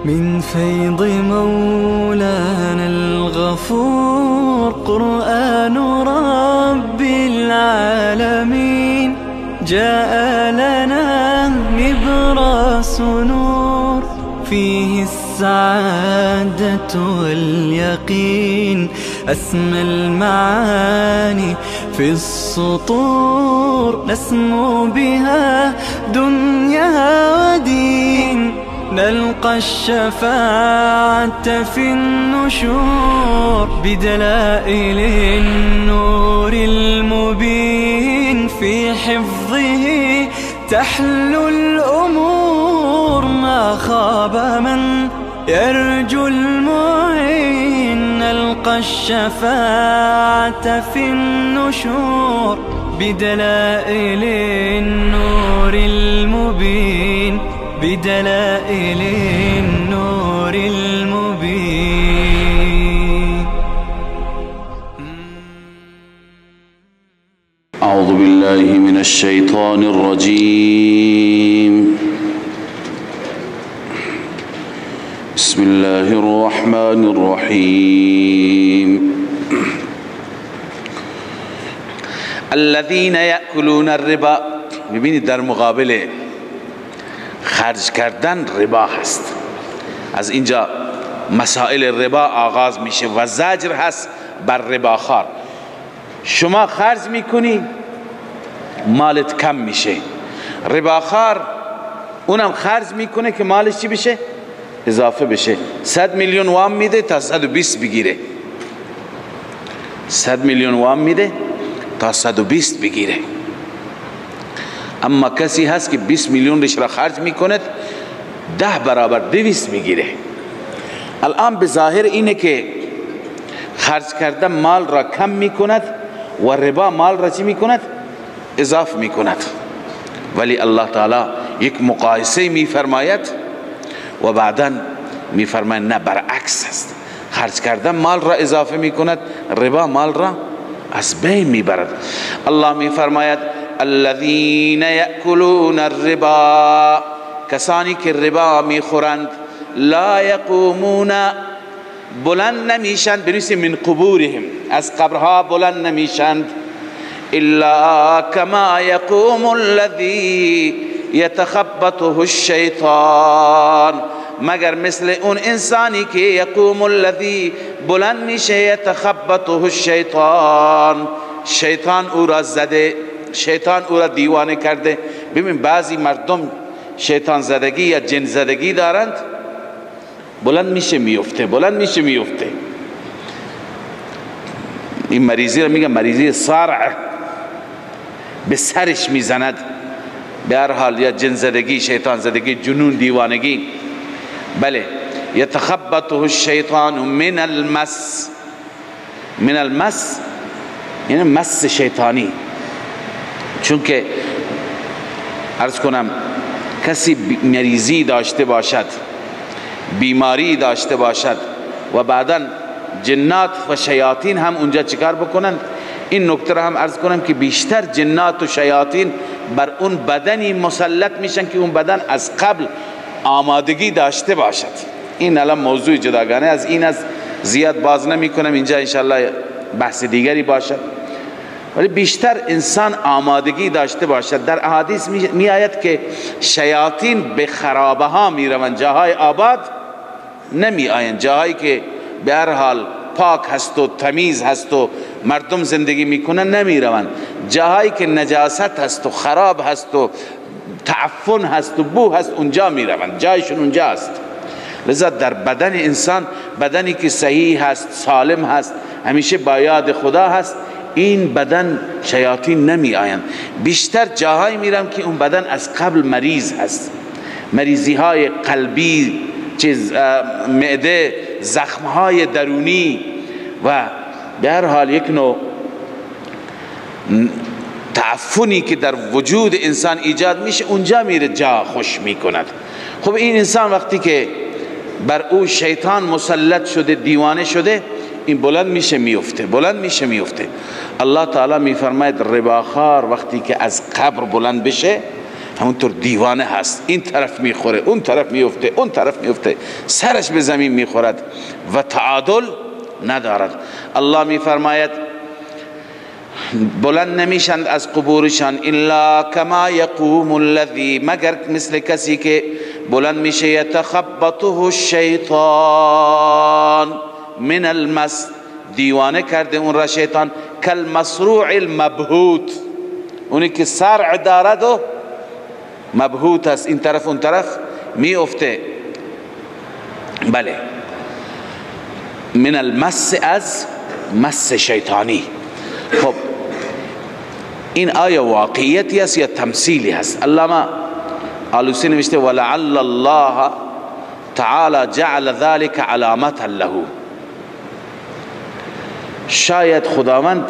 من فيض مولانا الغفور قرآن رب العالمين جاء لنا نبراس نور فيه السعادة واليقين أسمى المعاني في السطور نسمو بها دنيا ودين نلقى الشفاعة في النشور بدلائل النور المبين في حفظه تحلو الأمور ما خاب من يرجو المعين نلقى الشفاعة في النشور بدلائل النور المبين بدلائل النور المبين. أعوذ بالله من الشيطان الرجيم. بسم الله الرحمن الرحيم. الذين يأكلون الربا. میبینید در مقابل خرج کردن ربا هست. از اینجا مسائل ربا آغاز میشه و زجر هست بر رباخوار. شما خرج میکنی مالت کم میشه، رباخوار اونم خرج میکنه که مالش چی بشه؟ اضافه بشه. 100 میلیون وام میده تا 120 بگیره، 100 میلیون وام میده تا 120 بگیره. اما کسی هست که 20 میلیون رش را خرج میکند 10 برابر 200 میگیره. الان به ظاهر اینه که خرج کردن مال را کم میکند و ربا مال را چی میکند؟ اضافه میکند. ولی الله تعالی یک مقایسه میفرماید و بعدا میفرماید نه، برعکس است. خرج کردن مال را اضافه میکند، ربا مال را از بین میبرد. الله میفرماید الذين يأكلون الربا، کسانی که ربا میخورند، لا یقومون، بلند نمیشند، بنویسیم من قبورهم، از قبرها بلند نمیشند، الا کما یقوم الذی یتخبطه الشیطان، مگر مثل اون انسانی که یقوم الذی بلند میشه، یتخبطه الشیطان، شیطان او را زده، شیطان او را دیوانه کرده. ببین بعضی مردم شیطان زدگی یا جن زدگی دارند، بلند میشه میفته، بلند میشه میفته. این مریضی را میگن مریضی صرع، به سرش میزند. به هر حال یا جن زدگی، شیطان زدگی، جنون، دیوانگی. بله، یتخبطه الشیطان من المس، من المس یعنی مس شیطانی. چون که عرض کنم کسی مریضی داشته باشد، بیماری داشته باشد و بعدا جنات و شیاطین هم اونجا چیکار بکنند؟ این نکته را هم عرض کنم که بیشتر جنات و شیاطین بر اون بدنی مسلط میشن که اون بدن از قبل آمادگی داشته باشد. این الان موضوع جداگانه از این از زیاد باز نمی کنم اینجا، انشالله بحث دیگری باشد. ولی بیشتر انسان آمادگی داشته باشد. در احادیث می آید که شیاطین به خرابه ها می روند، جاهای آباد نمی آیند، جاهایی که به هر حال پاک هست و تمیز هست و مردم زندگی میکنن نمی روند. جاهایی که نجاست هست و خراب هست و تعفن هست و بو هست اونجا می روند، جایشون اونجا است. لذا در بدن انسان، بدنی که صحیح هست، سالم هست، همیشه با یاد خدا هست، این بدن شیاطین نمی آیند. بیشتر جاهایی میرم که اون بدن از قبل مریض هست، مریضی های قلبی، چیز معده، زخم های درونی و به هر حال یک نوع تعفنی که در وجود انسان ایجاد میشه، اونجا میره جا خوش میکند. خب این انسان وقتی که بر او شیطان مسلط شده، دیوانه شده، این بلند میشه میفته، بلند میشه میفته. الله تعالی میفرماید رباخوار وقتی که از قبر بلند بشه همونطور دیوانه هست، این طرف میخوره، اون طرف میفته، اون طرف میفته، سرش به زمین میخورد و تعادل ندارد. الله میفرماید بلند نمیشند از قبورشان الا کما یقوم الذی، مگر مثل کسی که بلند میشه یتخبطه الشیطان من المس، دیوانه کرده اون را شیطان، کالمصروع المبهوت، اونی که صرع دارد و مبهوت است، این طرف اون طرف میفته. بله، من المس، از مس شیطانی. خب این آیا واقعیتی است یا تمثیلی هست؟ علامه آلوسی نوشته ولعل الله تعالی جعل ذلك علامة له، شاید خداوند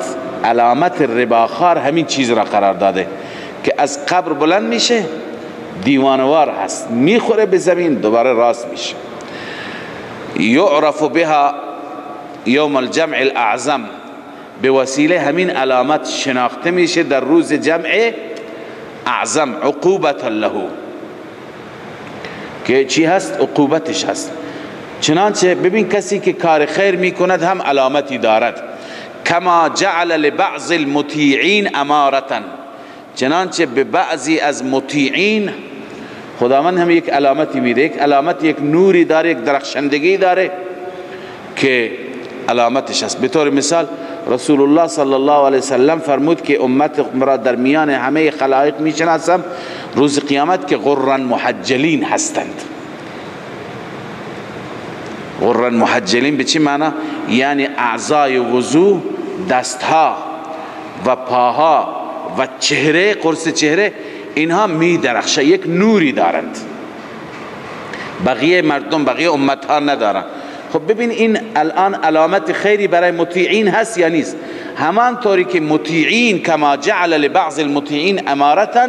علامت رباخوار همین چیز را قرار داده که از قبر بلند میشه، دیوانوار هست، میخوره به زمین، دوباره راست میشه. یعرف بها یوم الجمع الاعظم، به وسیله همین علامت شناخته میشه در روز جمع اعظم، عقوبت له، که چی هست؟ عقوبتش هست. چنانچه ببین کسی که کار خیر میکند هم علامتی دارد، کما جعل لبعض المطیعین امارتا، چنانچه به بعضی از مطیعین خداوند هم یک علامتی میده، یک علامت، یک نوری داره، یک درخشندگی داره که علامتش هست. به طور مثال رسول الله صلی الله علیه وسلم فرمود که امت را در میان همه خلایق میشناسم روز قیامت که غرا محجلین هستند. غرا محجلین به چی معنا؟ یعنی اعضای وضو، دستها و پاها و چهره، قرص چهره، اینها می درخشه، یک نوری دارند، بقیه مردم، بقیه امتها ندارند. خب ببین این الان علامت خیری برای مطیعین هست یا نیست؟ همانطوری که مطیعین کما جعل لبعض المطیعین امارتا،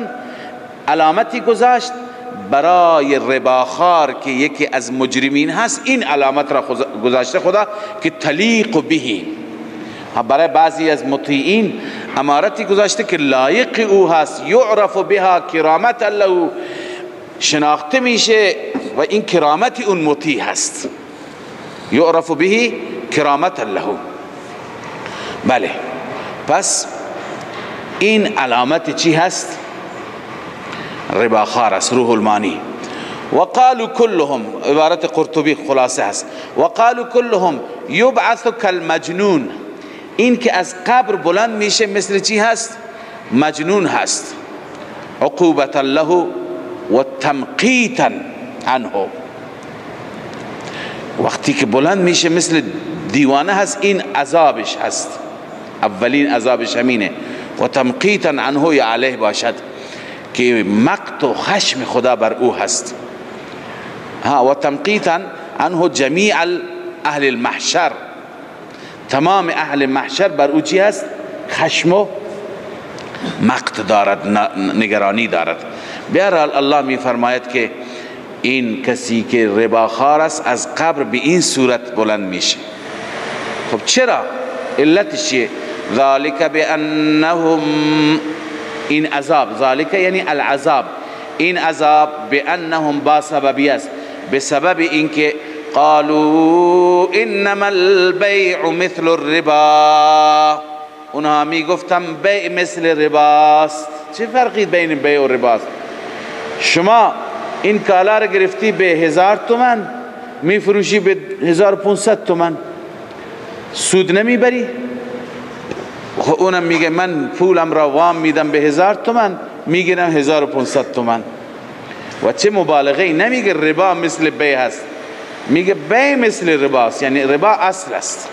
علامتی گذاشت برای رباخوار که یکی از مجرمین هست، این علامت را گذاشته خدا که تلیق بهی. برای بعضی از مطیعین امارتی گذاشته که لایق او هست، یعرف بها کرامت له، شناخته میشه و این کرامت اون مطیع هست، یعرف به کرامت له. بله، پس این علامت چی هست؟ رباخوار است، روح المانی. وقالوا كلهم، عبارت قرطبی خلاصه هست، وقالوا كلهم یبعث کالمجنون، این که از قبر بلند میشه مثل چی هست؟ مجنون هست، عقوبتا له و تمقیتا عنه. وقتی که بلند میشه مثل دیوانه هست، این عذابش هست، اولین عذابش همینه، و تمقیتا عنه یا علیه باشد که مقت و خشم خدا بر او هست. ها، و تمقیتا عنه جمیع اهل المحشر، تمام اهل محشر بر او چی هست؟ خشم و مقت دارد، نگرانی دارد. بهرحال الله می فرماید که این کسی که رباخوار است از قبر به این صورت بلند میشه. خب چرا؟ علتش چیه؟ ذالک بانهم، این عذاب، ذالک یعنی العذاب، این عذاب بانهم با سببی است، به سبب اینکه قالوا انما البیع مثل الربا، اونها میگفتن بیع مثل رباست. چه فرقی بین بیع و رباست؟ شما این کالا را گرفتی به 1000 تومن، میفروشی به 1500 تومن، سود نمیبری؟ خب اونم میگه من پولم را وام میدم به 1000 تومن، میگیرم 1500 تومن. و چه مبالغه ای! نمیگه ربا مثل بیع هست، میگه بیع مثل رباست، یعنی ربا اصل است،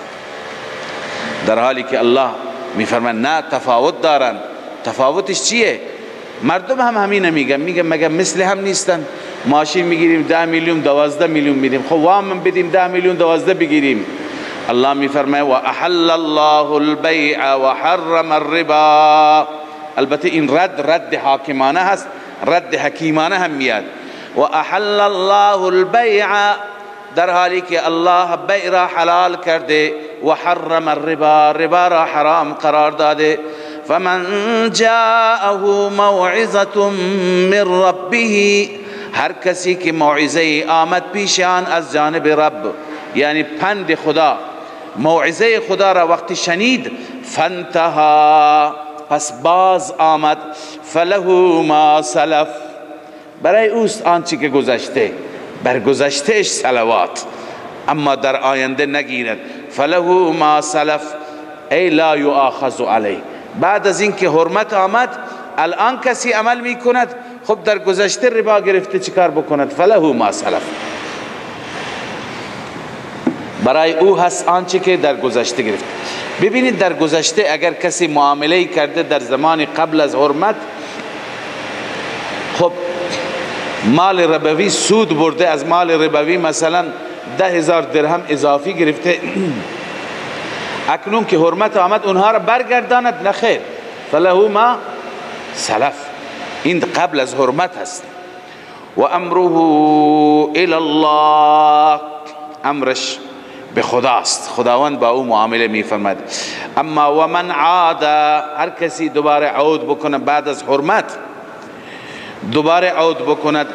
در حالی که الله میفرماید نه، تفاوت دارن. تفاوتش چیه؟ مردم هم همین میگن، میگن مگه مثل هم نیستن؟ ماشین میگیریم 10 میلیون 12 میلیون میدیم، خب وام بدیم 10 میلیون 12 بگیریم. الله میفرماید و احل الله البیع و حرم الربا. البته این رد حاکمانه هست، رد حکیمانه هم میاد. و احل الله البیع، در حالی که الله بیع را حلال کرده، و حرم الربا، ربا را حرام قرار داده. فمن جاءه موعظة من ربه، هر کسی که موعظه آمد پیش آن از جانب رب، یعنی پند خدا، موعظه خدا را وقتی شنید، فانتها، پس باز آمد، فله ما سلف، برای اوست آنچه که گذشته، بر گذشتهش صلوات، اما در آینده نگیرد. فله ما سلف ای لا یؤاخذ علیه، بعد از اینکه حرمت آمد الان کسی عمل میکند، خب در گذشته ربا گرفته چیکار بکند؟ فله ما سلف، برای او هست آنچه که در گذشته گرفته. ببینید در گذشته اگر کسی معامله کرده در زمان قبل از حرمت، خب مال ربوی سود برده، از مال ربوی مثلا 10,000 درهم اضافی گرفته، اکنون که حرمت آمد اونها را برگرداند؟ نخیر، فله ما سلف، این قبل از حرمت هست. و امره الی الله، امرش به خداست، خداوند با او معامله میفرماد. اما و من عاد، هر کسی دوباره عود بکنه بعد از حرمت، دوباره عود بکند،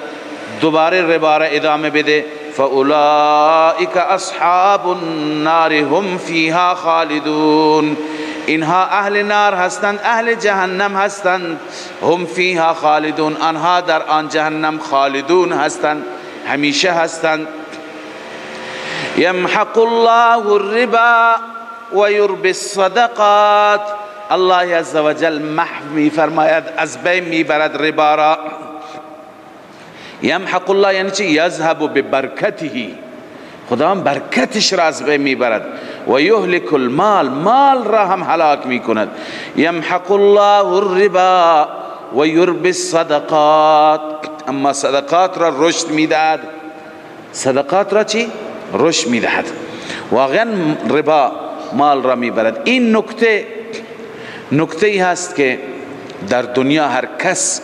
دوباره ربا را ادامه بده، فاولئک اصحاب النار هم فیها خالدون، اینها اهل نار هستند، اهل جهنم هستند، هم فیها خالدون، آنها در آن جهنم خالدون هستند، همیشه هستند. یمحق الله الربا و یربی الصدقات، الله عزوجل محو می فرماید، از بین میبرد ربا را. یمحق الله یعنی چی؟ یذهب ببرکته، خدا هم برکتش را از بین میبرد. و یهلک المال، مال را هم هلاک میکند. یمحق الله الربا و یربی الصدقات، اما صدقات را رشد میدهد. صدقات را چی؟ رشد میدهد. واقعا ربا مال را میبرد. این نکته نکته ای هست که در دنیا هر کس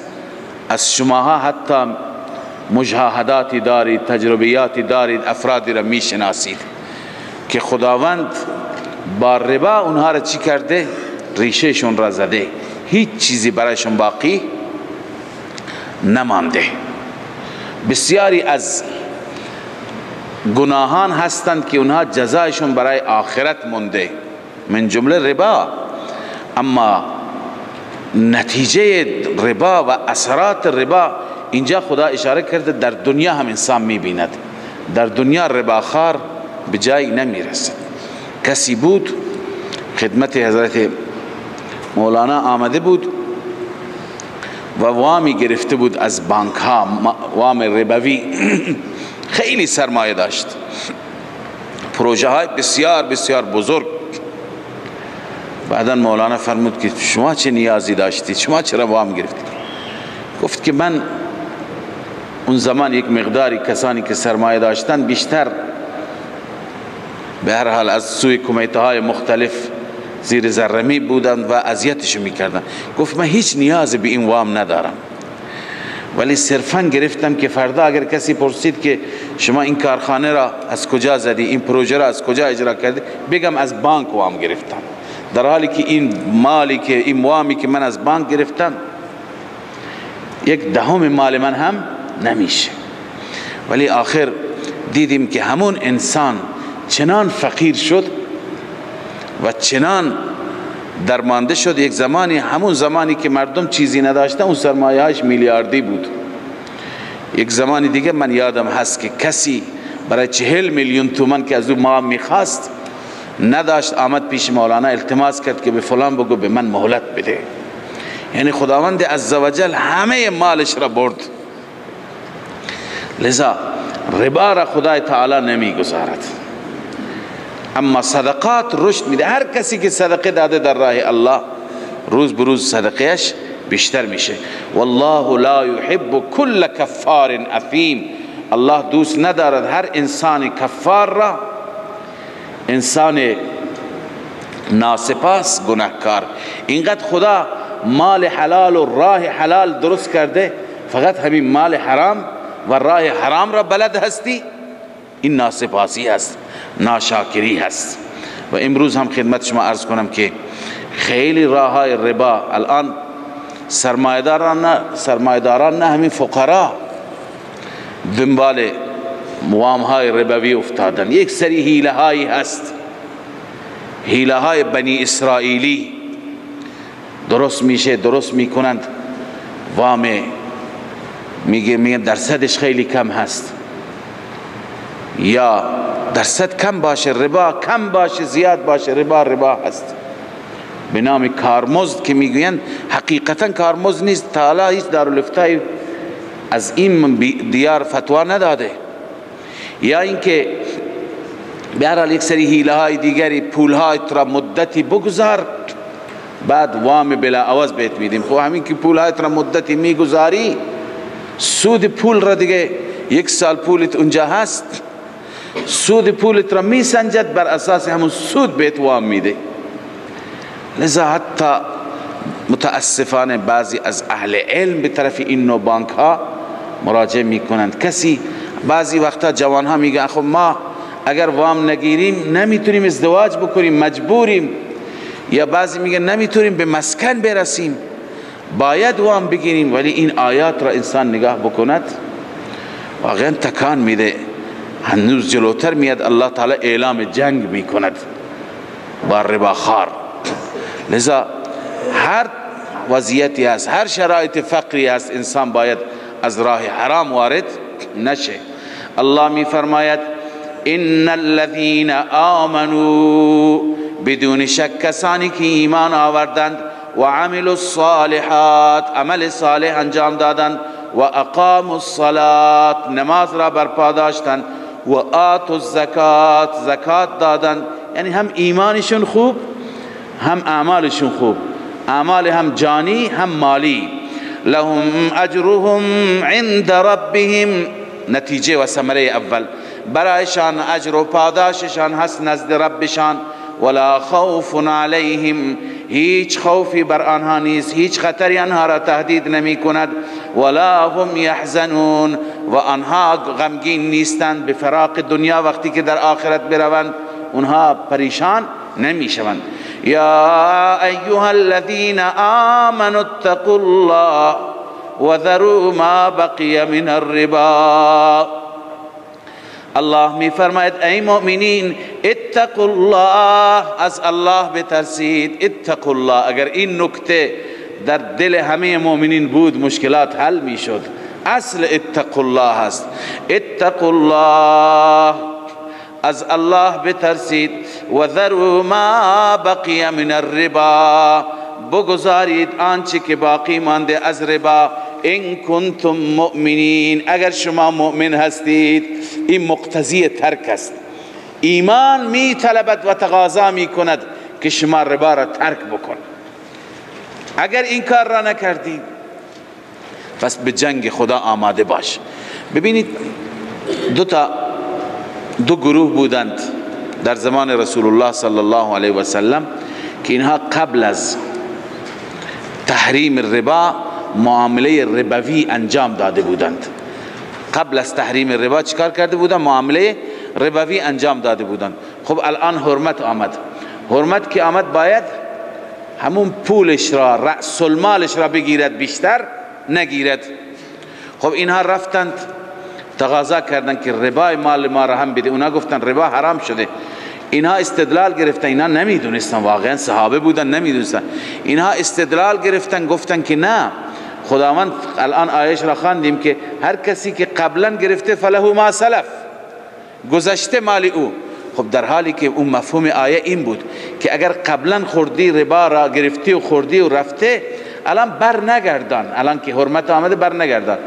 از شماها حتی مشاهداتی دارید، تجربیاتی دارید، افرادی را میشناسید که خداوند با ربا اونها را چی کرده؟ ریشهشون را زده، هیچ چیزی برایشون باقی نمانده. بسیاری از گناهان هستند که اونها جزایشون برای آخرت مونده، من جمله ربا. اما نتیجه ربا و اثرات ربا اینجا خدا اشاره کرده در دنیا هم انسان میبیند. در دنیا رباخوار به جایی نمیرسد. کسی بود خدمت حضرت مولانا آمده بود و وامی گرفته بود از بانک ها، وام ربوی، خیلی سرمایه داشت، پروژه های بسیار بسیار بزرگ. بعدا مولانا فرمود که شما چه نیازی داشتید، شما چرا وام گرفتید؟ گفت که من اون زمان یک مقداری کسانی که سرمایه داشتن بیشتر به هر حال از سوی کمیته های مختلف زیر ذره بودند و اذیتش میکردن. گفت من هیچ نیازی به این وام ندارم، ولی صرفا گرفتم که فردا اگر کسی پرسید که شما این کارخانه را از کجا زدی، این پروژه را از کجا اجرا کردی، بگم از بانک وام گرفتم، در حالی که این مالی که این وامی که من از بانک گرفتم 1/10 مال من هم نمیشه. ولی آخر دیدیم که همون انسان چنان فقیر شد و چنان درمانده شد. یک زمانی، همون زمانی که مردم چیزی نداشتن، اون سرمایه‌اش میلیاردی بود. یک زمانی دیگه من یادم هست که کسی برای 40 میلیون تومان که از او ما میخواست نداشت، آمد پیش مولانا التماس کرد که به فلان بگو به من مهلت بده. یعنی خداوند عزوجل همه مالش را برد. لذا ربا را خدای تعالی نمیگذارد، اما صدقات رشد میده. هر کسی که صدقه داده در راه الله، روز بروز صدقهش بیشتر میشه. والله لا يحب كل کفار اثیم، الله دوست ندارد هر انسان کفار را، انسان ناسپاس، گناهکار. اینقدر خدا مال حلال و راه حلال درست کرده، فقط همین مال حرام و راه حرام را بلد هستی، این ناسپاسی هست، ناشاکری هست. و امروز هم خدمت شما عرض کنم که خیلی راه های ربا الان سرمایه‌داران نه همین فقرا دنبال وام های ربوی افتادن. یک سری حیله هایی هست، حیله های بنی اسرائیلی درست میشه، درست میکنند. وام میگه درصدش خیلی کم هست، یا درصد کم باشه ربا کم باشه زیاد باشه ربا ربا هست. به نام کارمزد که میگویند حقیقتا کارمزد نیست. تعالی هیچ دارالفتای از این دیار فتوا نداده. یا اینکه به هر حال یک سری حیله های دیگری، پول های را مدتی بگذار بعد وام بلا عوض بهت میدیم. خب همین که پول های را مدتی میگذاری سود پول را دیگه یک سال پولت اونجا هست، سود پولت را میسنجد، بر اساس همون سود بهت وام میده. لذا حتی متاسفانه بعضی از اهل علم به طرف این نوع بانک ها مراجعه میکنند. کسی بعضی وقتا جوان ها میگن خب ما اگر وام نگیریم نمیتونیم ازدواج بکنیم، مجبوریم. یا بعضی میگن نمیتونیم به مسکن برسیم، باید وام بگیریم. ولی این آیات را انسان نگاه بکند واقعا تکان میده. هنوز جلوتر میاد الله تعالی اعلام جنگ میکند با رباخوار. لذا هر وضعیتی هست، هر شرایط فقری هست، انسان باید از راه حرام وارد نشه. الله می فرماید ان الذين آمنوا، بدون شک کسانی که ایمان آوردند و عملوا الصالحات، عمل صالح انجام دادند، و اقاموا الصلاة، نماز را برپا داشتند، و آتوا الزکات، زکات دادند. یعنی هم ایمانشون خوب هم اعمالشون خوب، اعمال هم جانی هم مالی. لهم اجرهم عند ربهم، نتیجه و ثمره اول برایشان اجر و پاداششان هست نزد ربشان. ولا خوف علیهم، هیچ خوفی بر آنها نیست، هیچ خطری آنها را تهدید نمی کند. ولا هم یحزنون، و آنها غمگین نیستند به فراق دنیا، وقتی که در آخرت بروند اونها پریشان نمی شوند. یا ایها الذین آمنوا اتقوا الله وذروا ما بقی من الربا. الله می فرماید ای مؤمنین اتقوا الله، از الله بترسید. اتقوا الله، اگر این نکته در دل همه مؤمنین بود مشکلات حل می شد. اصل اتقوا الله هست. اتقوا الله، از الله بترسید. و ذروا ما بقی من الربا، بگذارید آنچه که باقی مانده از ربا. ان کنتم مؤمنین، اگر شما مؤمن هستید. این مقتضی ترک است. ایمان می طلبد و تقاضا می کند که شما ربا را ترک بکن. اگر این کار را نکردید پس به جنگ خدا آماده باش. ببینید دو گروه بودند در زمان رسول الله صلی الله علیه و سلم که اینها قبل از تحریم ربا معامله ربوی انجام داده بودند. قبل از تحریم ربا چیکار کرده بودند؟ معامله ربوی انجام داده بودند. خب الان حرمت آمد. حرمت که آمد باید همون پولش را، رأس المالش را بگیرد، بیشتر نگیرد. خب اینها رفتند تقاضا کردند که ربای مال ما را هم بده. اونا گفتن ربا حرام شده. اینها استدلال گرفتن، اینها نمیدونستن، واقعا صحابه بودن نمیدونستن. اینها استدلال گرفتن، گفتن که نه، خداوند الان آیش را خواندیم که هر کسی که قبلا گرفته فله ما سلف، گذشته مال او. خب در حالی که اون مفهوم آیه این بود که اگر قبلا خوردی ربا را گرفتی و خوردی و رفته، الان بر نگردان، الان که حرمت آمده بر نگردان.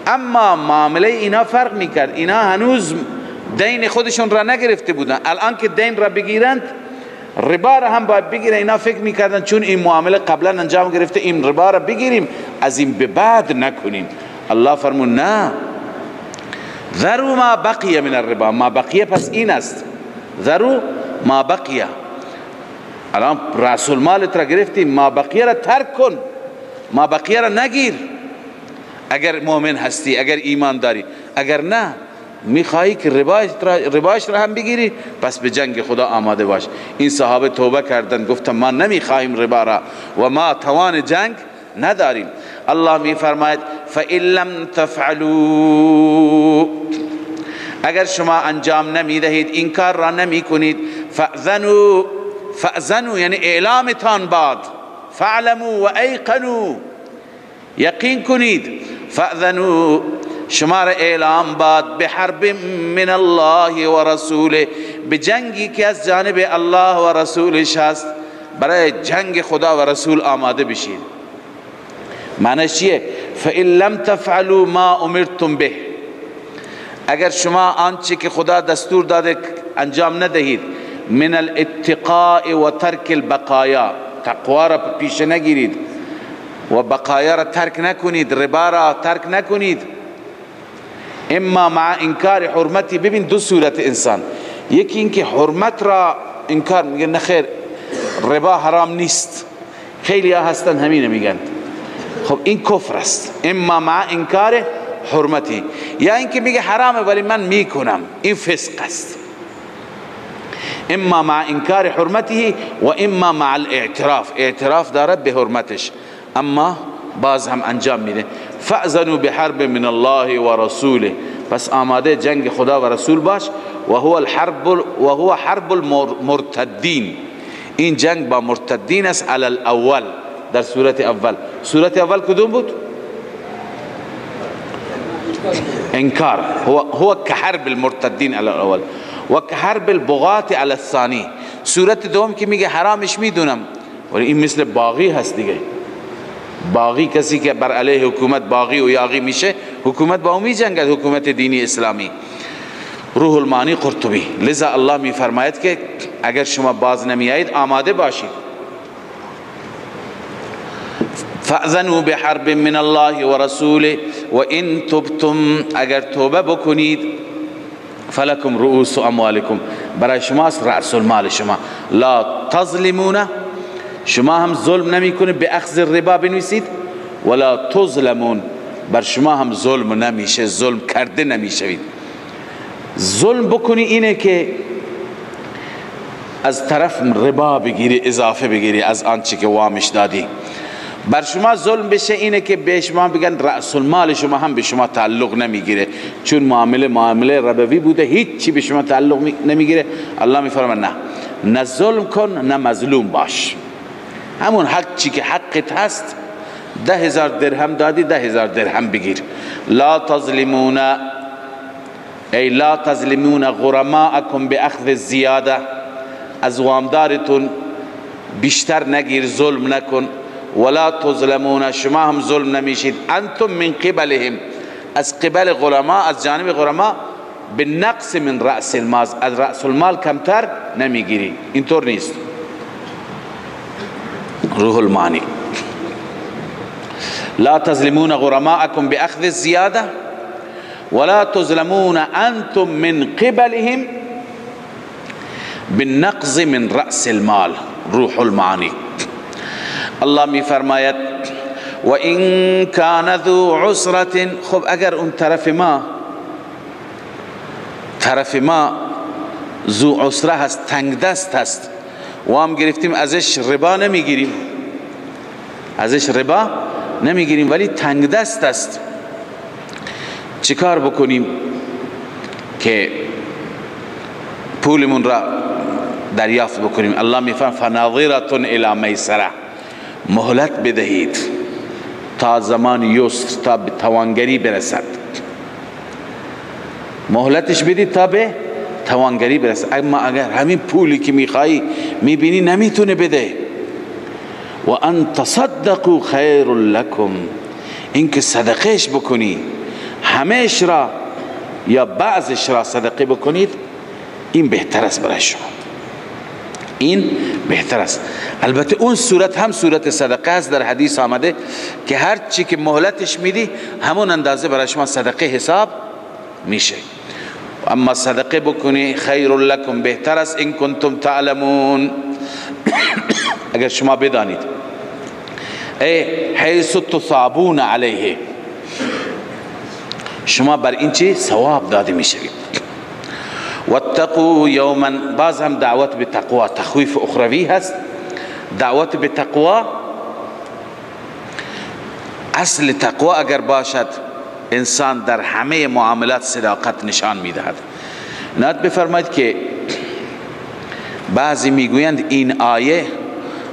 اما معامله اینا فرق میکرد، اینا هنوز دین خودشون را نگرفته بودن، الان که دین را بگیرند ربا را هم باید بگیرن. اینا فکر میکردن چون این معامله قبلا انجام گرفته این ربا را بگیریم، از این به بعد نکنیم. الله فرمود نه، ذروا ما بقی من الربا. ما بقیه پس این است، ذروا ما بقیه. الان رأس المال را گرفتی، ما بقیه را ترک کن، ما بقیه را نگیر اگر مؤمن هستی، اگر ایمان داری. اگر نه میخواهی که ربایش را هم بگیری، پس به جنگ خدا آماده باش. این صحابه توبه کردن، گفتن ما نمیخواهیم ربا را و ما توان جنگ نداریم. الله میفرماید فَإِن لَمْ تَفْعَلُوا، اگر شما انجام نمیدهید، این کار را نمی کنید، فَأْذَنُوا، فَأْذَنُوا یعنی اعلامتان باد، فَعْلَمُوا وَأَيْقَنُوا، یقین کنید، فَأْذَنُوا شما را اعلام باد، بحرب من الله و رسوله، به جنگی که از جانب الله و رسولش هست، برای جنگ خدا و رسول آماده بشید. معنیش چیه؟ فَإِن لَمْ تَفْعَلُوا مَا أُمِرْتُمْ بِهِ، اگر شما آنچه که خدا دستور داده انجام ندهید، من الاتقاء و ترک البقایا، تقوا را پیش نگیرید و بقایا را ترک نکنید، ربا را ترک نکنید، اما مع انکار حرمتی. ببین دو صورت انسان، یکی اینکه حرمت را انکار میگه، نه خیر ربا حرام نیست، خیلی ها هستن همینه میگن، خب این کفر است، اما مع انکار حرمتی، یا اینکه میگه حرامه ولی من میکنم، این فسق است. اما مع انکار حرمته و اما مع الاعتراف، اعتراف دارد به حرمتش اما باز هم انجام میده. فأذنوا بحرب من الله و رسوله، پس آماده جنگ خدا و رسول باش. و هو الحرب و هو حرب المرتدین، این جنگ با مرتدین است، علی الاول، در صورت اول. صورت اول کدوم بود؟ انکار، هو كحرب المرتدین علی الاول و كحرب البغاة علی الثانی. صورت دوم که میگه حرامش میدونم، ولی این مثل باغی هست دیگه، باغی کسی که بر علیه حکومت باغی و یاغی میشه، حکومت با او میجنگد، حکومت دینی اسلامی. روح المعانی قرطبی. لذا الله میفرماید که اگر شما باز نمیایید آماده باشید. فأذنوا بحرب من الله ورسوله وإن تبتم، اگر توبه بکنید، فلکم رؤوس اموالکم، برای شماست رأس المال شما. لا تظلمون، شما هم ظلم نمی کنید، به اخذ الربا بنویسید، ولا تظلمون، بر شما هم ظلم نمیشه، ظلم کرده نمیشوید. ظلم بکنی اینه که از طرف ربا بگیری، اضافه بگیری از آنچه که وامش دادی. بر شما ظلم بشه اینه که به شما بگن رأس المال شما هم به شما تعلق نمیگیره، چون معامله ربوی بوده، هیچ چی به شما تعلق نمیگیره. الله میفرماید نه، نه ظلم کن نه مظلوم باش، همون حق چی که حقت هست، 10,000 درهم دادی 10,000 درهم بگیر. لا تظلمون، ای لا تظلمون غرماءکم باخذ الزیاده، از وامدارتون بیشتر نگیر، ظلم نکن. ولا تظلمون، شما هم ظلم نمیشید. انتم من قبلهم، از قبل غرما، از جانب غرما، بالنقص من رأس المال، از رأس المال کمتر نمیگیری، اینطور نیست. روح المعانی. لا تظلمون غرماءکم باخذ الزیاده ولا تظلمون انتم من قبلهم بالنقص من رأس المال. روح المعانی. الله می فرماید و این کان ذو عسرة، خب اگر اون طرف ما ذو عسره هست، تنگ دست هست، وام گرفتیم ازش ربا نمیگیریم، ازش ربا نمیگیریم ولی تنگ دست است، چیکار بکنیم که پولمون را دریافت بکنیم؟ الله میفرماید فناظرة الی میسره، مهلت بدهید تا زمان یسر، تا به توانگری برسد، مهلتش بدید تا به توانگری برسد. اما اگر همین پولی که میخوایی میبینی نمیتونه بده، و ان تصدقوا خیر لکم، اینکه صدقهش بکنی، همهش را یا بعضش را صدقه بکنید، این بهتر است برای شما، این بهتر است. البته اون صورت هم صورت صدقه است، در حدیث آمده که هر چی که مهلتش میدی همون اندازه برای شما صدقه حساب میشه. اما صدقه بکنی خیر لکم، بهتر است، ان کنتم تعلمون، اگر شما بدانید. ای حیث تصابون علیه، شما بر این چی ثواب داده میشوید. واتقوا یوما، باز هم دعوت به تقوا، تخویف اخروی هست. دعوت به تقوا، اصل تقوا اگر باشد انسان در همه معاملات صداقت نشان میدهد. نات بفرمایید که بعضی میگویند این آیه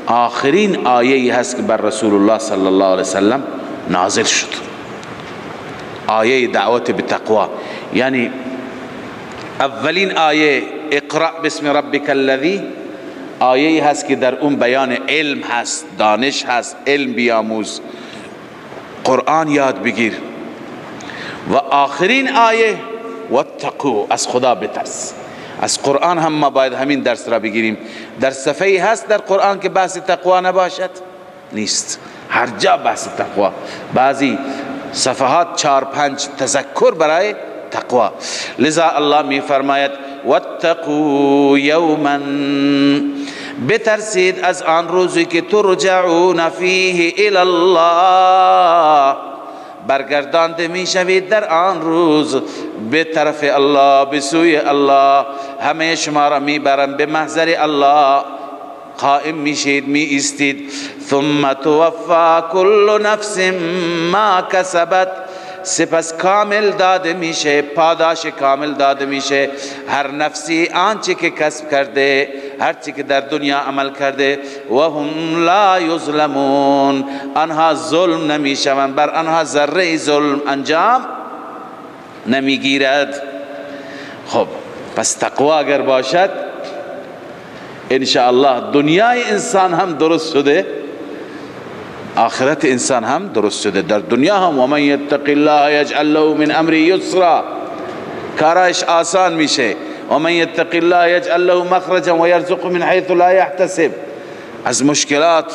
آخرین آیه هست که بر رسول الله صلی الله علیه وسلم نازل شد، آیه دعوت به تقوا. یعنی اولین آیه اقرأ باسم ربک الذی آیه هست که در اون بیان علم هست، دانش هست، علم بیاموز، قرآن یاد بگیر. و آخرین آیه واتقو، از خدا بترس. از قرآن هم ما باید همین درس را بگیریم. در صفحه هست در قرآن که بحث تقوا نباشد؟ نیست. هر جا بحث تقوا، بعضی صفحات 4-5 تذکر برای تقوا. لذا الله می فرماید واتقوا یوما، بترسید از آن روزی که ترجعون فیه الی الله، برگردانده می شوید در آن روز به طرف الله، به سوی الله. همه شما را می برم به محضر الله، قائم میشید، می ایستید. ثم توفا کل نفس ما کسبت، سپس کامل داده میشه، پاداش کامل داده میشه هر نفسی آنچه که کسب کرده، هر چه که در دنیا عمل کرده. و هم لا یظلمون، آنها ظلم نمیشوند، بر آنها ذره ظلم انجام نمیگیرد. خب پس تقوا اگر باشد انشاءالله دنیای انسان هم درست شده، آخرت انسان هم درست شده. در دنیا هم و من یتق الله یجعل له من امره یسرا، کارش آسان میشه. و من یتق الله یجعل له مخرجا و یرزقه من حیث لا یحتسب، از مشکلات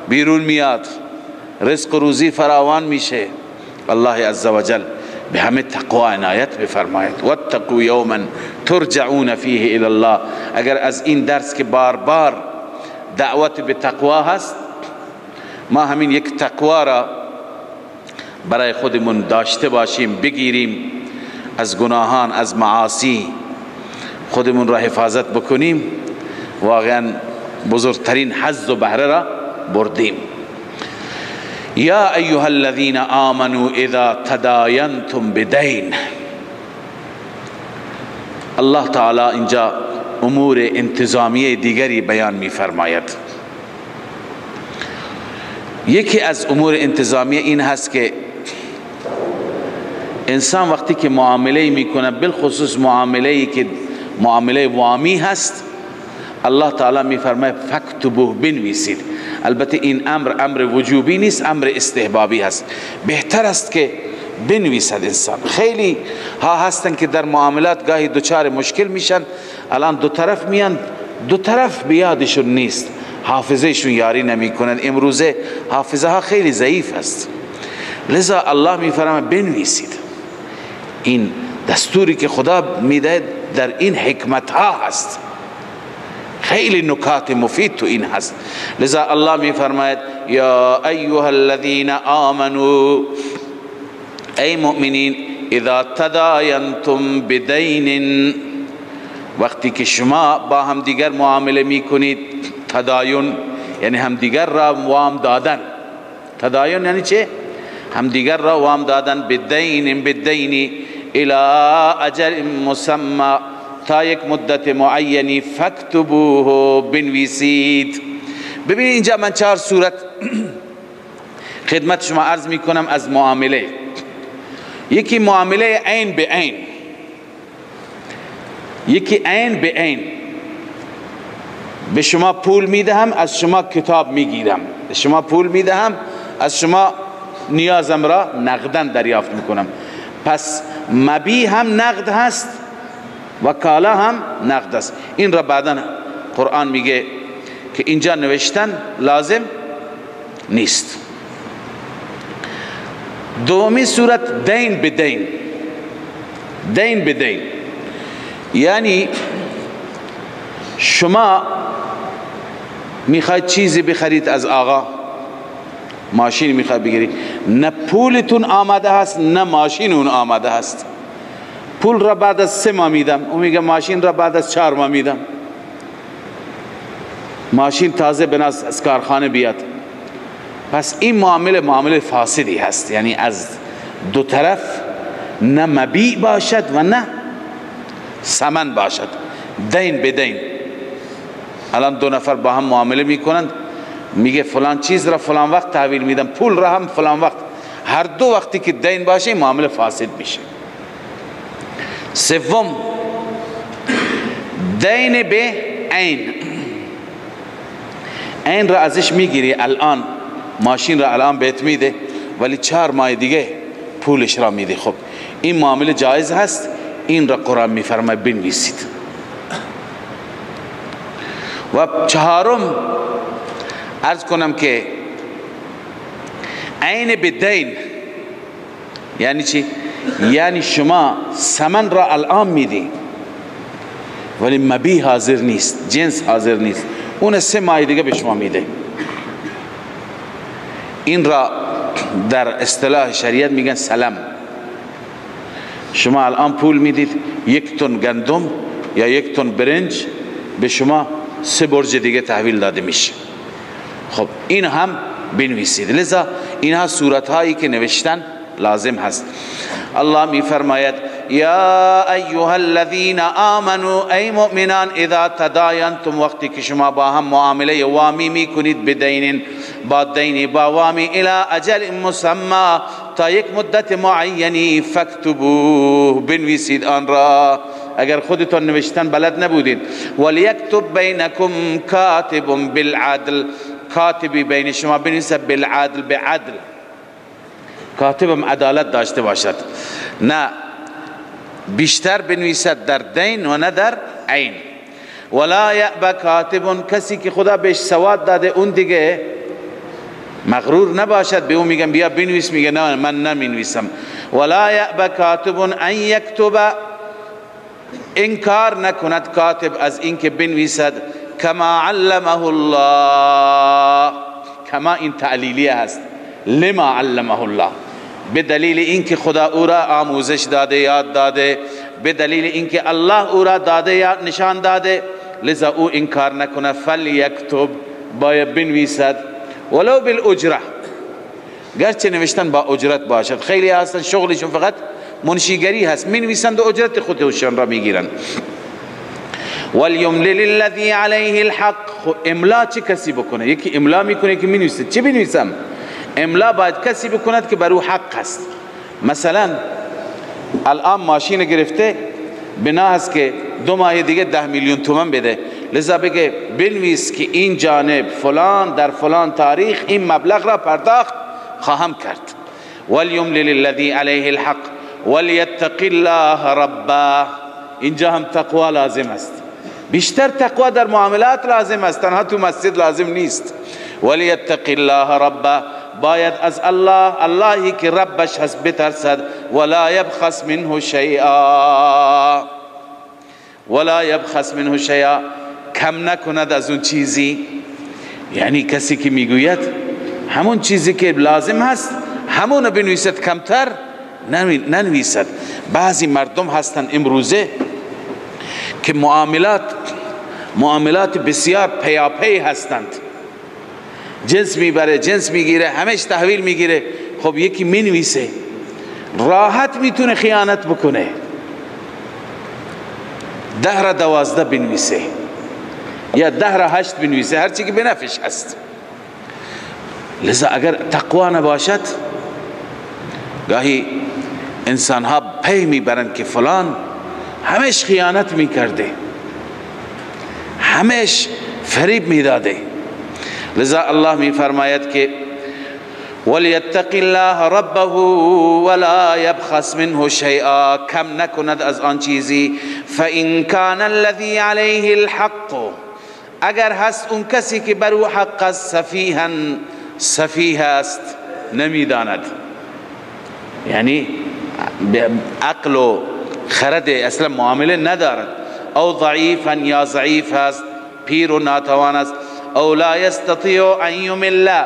بیرون میاد، رزق و روزی فراوان میشه. الله عزوجل به همه تقوا عنایت بفرماید. واتقوا یوما ترجعون فیه الی الله. اگر از این درس که بار بار دعوت به تقوا هست، ما همین یک تقوا را برای خودمون داشته باشیم، بگیریم، از گناهان، از معاصی خودمون را حفاظت بکنیم، واقعا بزرگترین حظ و بهره را بردیم. یا ایها الذین آمنوا اذا تداینتم بدین. الله تعالی اینجا امور انتظامی دیگری بیان می فرماید. یکی از امور انتظامی این هست که انسان وقتی که معامله میکنه، بالخصوص معامله که معامله وامی هست، الله تعالی میفرماید فاکتبوه، بنویسید. البته این امر امر وجوبی نیست، امر استحبابی هست. بهتر است که بنویسد انسان. خیلی ها هستن که در معاملات گاهی دچار مشکل میشن، الان دو طرف میان، دو طرف بیادشون نیست، حافظهشون یاری نمی کنند. امروزه حافظه ها خیلی ضعیف است. لذا الله میفرماید بنویسید. این دستوری که خدا میده در این حکمت ها هست، خیلی نکات مفید تو این هست. لذا الله میفرماید یا ایها الذین آمنوا، ای مؤمنین، اذا تداینتم بدین، وقتی که شما با هم دیگر معامله میکنید، تداین یعنی همدیگر را وام دادن. تداین یعنی چه؟ همدیگر را وام دادن. بدین، بدینی الی اجل مسمى، تا یک مدت معینی، فاکتبوه، بنویسید. ببینید اینجا من 4 صورت خدمت شما عرض میکنم از معامله. یکی معامله عین به عین، یکی عین به عین، به شما پول میدهم از شما کتاب میگیرم، به شما پول میدهم از شما نیازم را نقدن دریافت میکنم. پس مبیع هم نقد هست و کالا هم نقد است. این را بعدا قرآن میگه که اینجا نوشتن لازم نیست. دومی صورت دین به دین، دین به دین یعنی شما میخواید چیزی بخرید از آقا، ماشین میخواید بگیرید، نه پولتون آماده هست نه ماشین اون آماده هست. پول را بعد از 3 ماه میدم، اون میگه ماشین را بعد از 4 ماه میدم. ماشین تازه بناس از کارخانه بیاد. پس این معامله معامله فاسدی هست، یعنی از دو طرف نه مبیع باشد و نه ثمن باشد، دین به دین. الان دو نفر با هم معامله میکنند، میگه فلان چیز را فلان وقت تحویل میدم، پول را هم فلان وقت. هر دو وقتی که دین باشه معامله فاسد میشه. سوم، دین به عین. عین را ازش میگیری، الان ماشین را الان بهت میده ولی 4 ماه دیگه پولش را میده. خب این معامله جایز هست، این را قرآن میفرماید بنویسید. و چهارم، عرض کنم که عین به دین یعنی چی؟ یعنی شما ثمن را الان میدی ولی مبیع حاضر نیست، جنس حاضر نیست، اون 3 ماه دیگه به شما میده. این را در اصطلاح شریعت میگن سلم. شما الان پول میدید، 1 تن گندم یا 1 تن برنج به شما 3 برج دیگه تحویل داده میشه. خب این هم بنویسید. لذا اینها صورت هایی که نوشتن لازم هست. الله می فرماید یا ایها الذین آمنوا، ای مؤمنان، اذا تداینتم، وقتی که شما با هم معامله وامی میکنید، بدین، با دین، با وامی، الی اجل مسمى، تا یک مدت معینی، فاکتبوه، بنویسید آن را. اگر خودتان نوشتن بلد نبودید، ولیکتب بینکم کاتب بالعدل، کاتبی بین شما بنویسد، بالعدل، بعدل، کاتبم عدالت داشته باشد، نه بیشتر بنویسد در دین و نه در عین. ولا یأب کاتب، کسی که خدا بهش سواد داده اون دیگه مغرور نباشد، به اون میگن بیا بنویس، میگه نه من نمینویسم. ولا یأب کاتب ان یکتب، انکار نکند کاتب از اینکه بنویسد، کما علمه الله، کما این تعلیلیه هست، لما علمه الله، به دلیل اینکه خدا او را آموزش داده، یاد داده، به دلیل اینکه الله او را داده یا نشان داده، لذا او انکار نکنه. فلیکتب، باید بنویسد، ولو بالاجره، گرچه نوشتن با اجرت باشد. خیلی هستن شغلشون فقط منشیگری هست، مینویسند و اجرت خودشون را میگیرن. ولیملل الذی علیه الحق، املا چه کسی بکنه؟ یکی املا میکنه که مینویسه، چه بنویسم؟ املا باید کسی بکند که بر او حق هست. مثلا الان ماشین گرفته، بنا هست که 2 ماه دیگه 10 میلیون تومان بده، لذا بگه بنویس که این جانب فلان در فلان تاریخ این مبلغ را پرداخت خواهم کرد. ولیملل الذی علیه الحق ولیتق الله ربه، اینجا هم تقوا لازم است، بیشتر تقوا در معاملات لازم است، تنها تو مسجد لازم نیست. ولیتق الله ربه، باید از الله، اللهی که ربش هست بترسد. ولا یبخس منه شیئا، ولا یبخس منه شیئا، کم نکند از اون چیزی. یعنی کسی که میگوید همون چیزی که لازم هست همون بنویسد، کمتر ننویسد. بعضی مردم هستند امروزه که معاملات بسیار پیاپی هستند، جنس میبره، جنس میگیره، همش تحویل میگیره. خب یکی مینویسه، راحت میتونه خیانت بکنه، 10 را 12 بنویسه یا 10 را 8 بنویسه، هرچی که بنفش هست. لذا اگر تقوا نباشد، گاهی انسان ها پی میبرند که فلان همش خیانت میکرده، همش فریب میداده. لذا الله میفرماید که ولیتق الله ربه ولا یبخس منه شیئا، کم نکند از آن چیزی. فإن کان الذی علیه الحق، اگر هست اون کسی که بر او حق است، سفیها، سفیه است، نمیداند، یعنی عقل و خرد اصلا معامله ندارد، او ضعیفا، یا ضعیف هست، پیر و ناتوان است، او لا یستطیع ان یمل،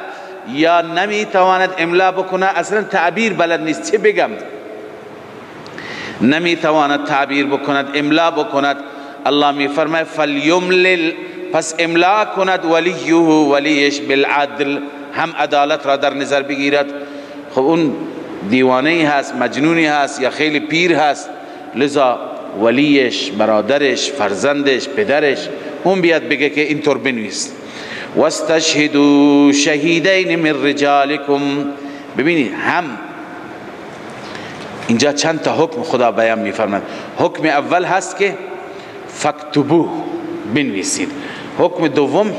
یا نمیتواند املا بکنه، اصلا تعبیر بلد نیست، چه بگم، نمیتواند تعبیر بکند، املا بکند، الله میفرماید فلیملل، پس املا کند ولیه، ولیش بالعدل، هم عدالت را در نظر بگیرد. خب اون دیوانه هست، مجنونی هست یا خیلی پیر هست، لذا ولیش، برادرش، فرزندش، پدرش، اون بیاد بگه که اینطور بنویس. واستشهدوا شهیدین من رجالکم. ببینید هم اینجا چند تا حکم خدا بیان میفرماد. حکم اول هست که فاکتبوه، بنویسید. حکم دوم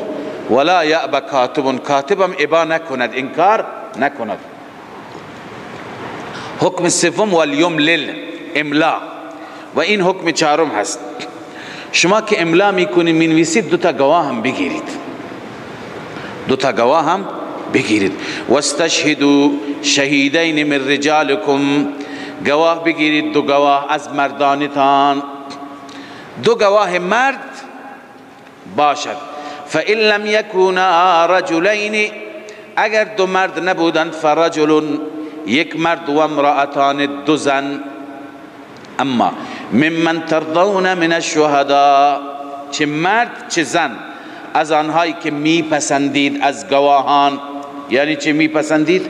ولا یأب کاتب، کاتبم ابا نکند، انکار نکند. حکم سوم والیملل، املا. و این حکم چهارم هست، شما که املا میکنید مینویسید دو تا گواه هم بگیرید، دو تا گواه هم بگیرید. واستشهدوا شهیدین من رجالکم، گواه بگیرید دو گواه از مردانتان، دو گواه مرد باشد. فإن لم یکونا رجلین، اگر دو مرد نبودند، فرجل، یک مرد، و امرأتان، دو زن. اما ممن ترضون من الشهداء، چه مرد چه زن، از آنهایی که میپسندید از گواهان. یعنی چه میپسندید؟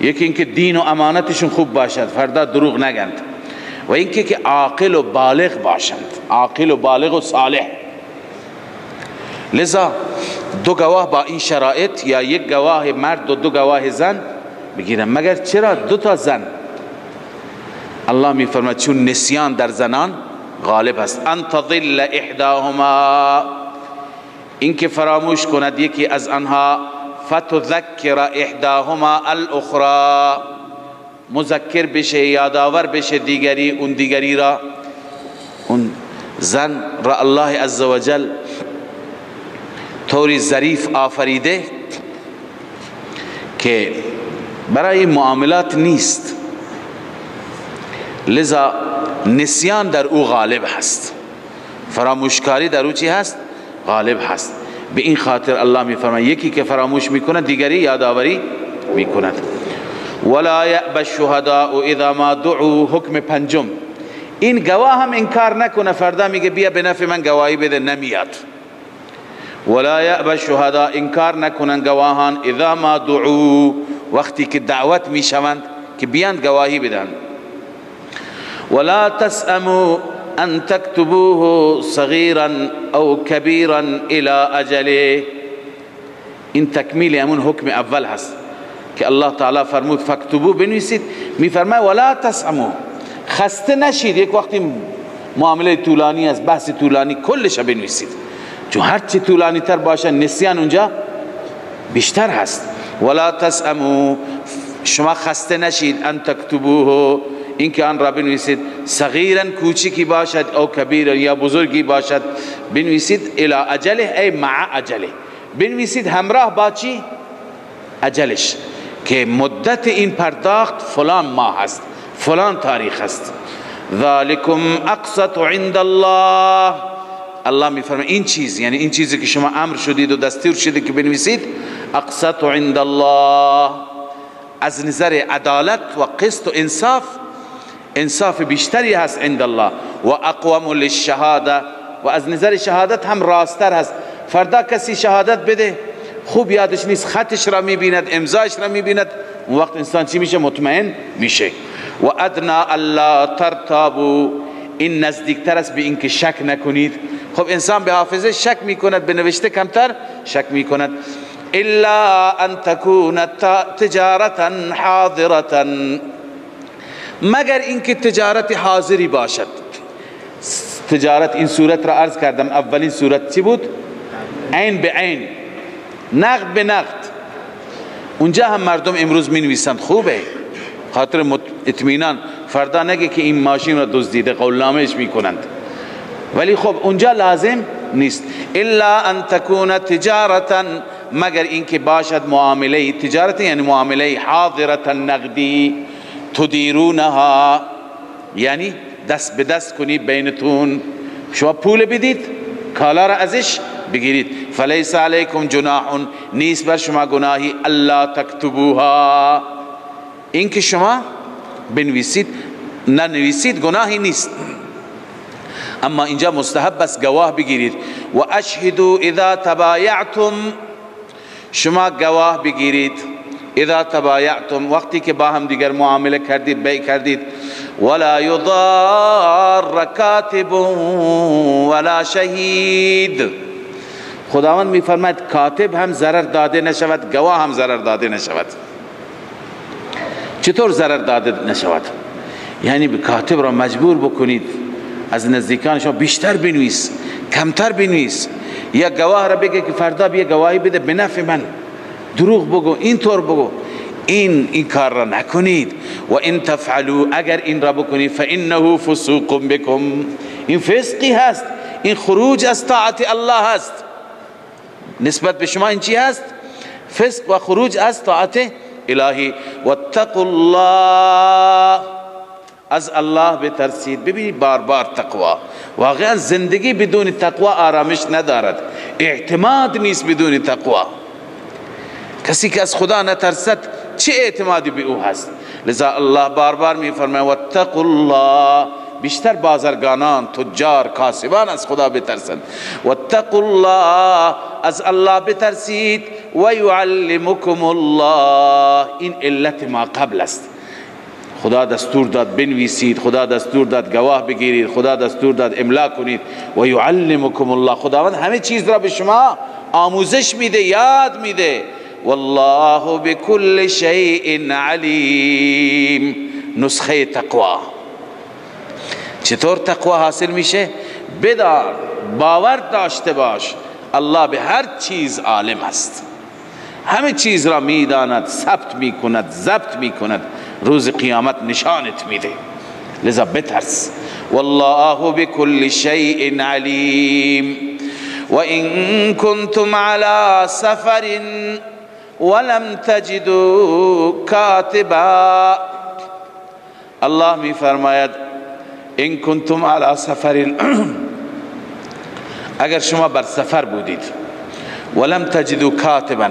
یکی اینکه دین و امانتشون خوب باشد، فردا دروغ نگند، و اینکه که عاقل و بالغ باشند، عاقل و بالغ و صالح. لذا دو گواه با این شرایط، یا یک گواه مرد و دو گواه زن بگیرن. مگر چرا دو تا زن؟ الله میفرماید چون نسیان در زنان غالب است. ان تضل احداهما، اینکه فراموش کند یکی از آنها، فتذکر احداهما الاخرى، مذکر بشه، یادآور بشه دیگری، اون دیگری را، اون زن را الله عزوجل طوری ظریف آفریده که برای معاملات نیست، لذا نسیان در او غالب هست، فراموشکاری در او چی هست؟ غالب هست. به این خاطر الله میفرماید یکی که فراموش میکند دیگری یادآوری میکند. ولا یأب الشهداء اذا ما دعوا. حکم پنجم، این گواه هم انکار نکنه، فردا میگه بیا به نفع من گواهی بده، نمیاد. ولا یأب الشهداء، انکار نکنن گواهان، اذا ما دعوا، وقتی که دعوت میشوند که بیان گواهی بدن. ولا تسأموا ان تكتبوه صغيرا او كبيرا الى اجله. این تکمیل همون حکم اول هست که الله تعالی فرمود فاکتبو، بنویسید. میفرماید ولا تسأموا، خسته نشید. یک وقتی معامله طولانی است، بحث طولانی، کلش بنویسید، چون هر چی طولانی تر باشه نسیان اونجا بیشتر هست. ولا تسأموا، شما خسته نشید، ان تكتبوه، اینکه آن را بنویسید، صغیرا کوچکی باشد او کبیرا یا بزرگی باشد، بنویسید الی اجله، ای مع اجله، بنویسید همراه با چی؟ اجلش، که مدت این پرداخت فلان ماه است، فلان تاریخ است. ذالکم اقسط عند الله. الله میفرماید این چیز، یعنی این چیزی که شما امر شدید و دستور شدید که بنویسید، اقسط عند الله، از نظر عدالت و قسط و انصاف، انصاف بیشتری هست عند الله. و اقوم للشهاده، و از نظر شهادت هم راستر هست. فردا کسی شهادت بده خوب یادش نیست، خطش را میبیند، امضایش را میبیند، اون وقت انسان چی میشه؟ مطمئن میشه. و ادنا الا ترتابوا، این نزدیکتر است به اینکه شک نکنید. خب انسان به حافظه شک میکند، به نوشته کمتر شک میکند. الا ان تكون تجارتا حاضرة، مگر اینکه تجارت حاضری باشد. تجارت این صورت را عرض کردم، اولین صورت چی بود؟ عین به عین، نقد به نقد. اونجا هم مردم امروز می نویسند، خوبه، خاطر اطمینان، فردا نگه که این ماشین را دزدیده، قولنامهش میکنند، ولی خب اونجا لازم نیست. الا ان تكون تجارتا، مگر اینکه باشد معامله، تجارت یعنی معامله حاضرة نقدی، تدیرونها، یعنی دست به دست کنی بینتون، شما پول بدید کالا را ازش بگیرید. فلیس علیکم جناح، نیست بر شما گناهی، الا تکتبوها، اینکه شما بنویسید ننویسید گناهی نیست، اما اینجا مستحب است گواه بگیرید. و اشهدوا اذا تبایعتم، شما گواه بگیرید، اذا تبایعتم، وقتی که با هم دیگر معامله کردید، بیع کردید. ولا یضار کاتب ولا شهید، خداوند میفرماید کاتب هم ضرر داده نشود، گواه هم ضرر داده نشود. چطور ضرر داده نشود؟ یعنی به کاتب را مجبور بکنید از نزدیکان شما بیشتر بنویس، کمتر بنویس، یا گواه را بگه که فردا بیا گواهی بده به نفع من، دروغ بگو، اینطور بگو. این کار را نکنید. و ان تفعلوا، اگر این را بکنید، فانه فسوق بكم، این فسقی هست، این خروج از طاعت الله هست. نسبت به شما این چی هست؟ فسق و خروج از طاعت الهی. واتقوا الله، از الله بترسید. ببینید بار بار تقوا، واقعا زندگی بدون تقوا آرامش ندارد، اعتماد نیست بدون تقوا. کسی که از خدا نترسد چه اعتمادی به او هست؟ لذا الله بار بار می فرماید واتقوا الله، بیشتر بازرگانان، تجار، کاسبان از خدا بترسند. واتقوا الله، از الله بترسید. و یعلمکم الله، این علت ما قبل است. خدا دستور داد بنویسید، خدا دستور داد گواه بگیرید، خدا دستور داد املا کنید. و یعلمکم الله، خداوند همه چیز را به شما آموزش میده، یاد میده. والله بكل شیء علیم. نسخه تقوا چطور تقوا حاصل میشه؟ بدار، باور داشته باش الله به هر چیز عالم است، همه چیز را میداند، ثبت میکند، ضبط میکند، روز قیامت نشانت میده. لذا بترس. والله بكل شیء علیم. و ان کنتم علی سفر ولم تجدوا کاتبا، الله می فرماید ان کنتم علی سفر، اگر شما بر سفر بودید، ولم تجدوا کاتبا،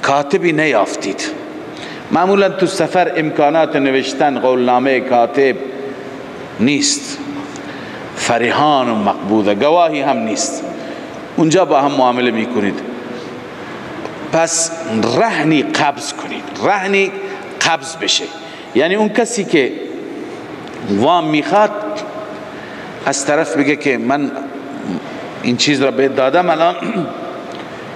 کاتبی نیافتید. معمولا تو سفر امکانات نوشتن قولنامه کاتب نیست، فریحان و مقبوضه، گواهی هم نیست، اونجا با هم معامله میکنید. پس رهنی قبض کنید، رهنی قبض بشه، یعنی اون کسی که وام میخواد از طرف بگه که من این چیز را بهت دادم، الان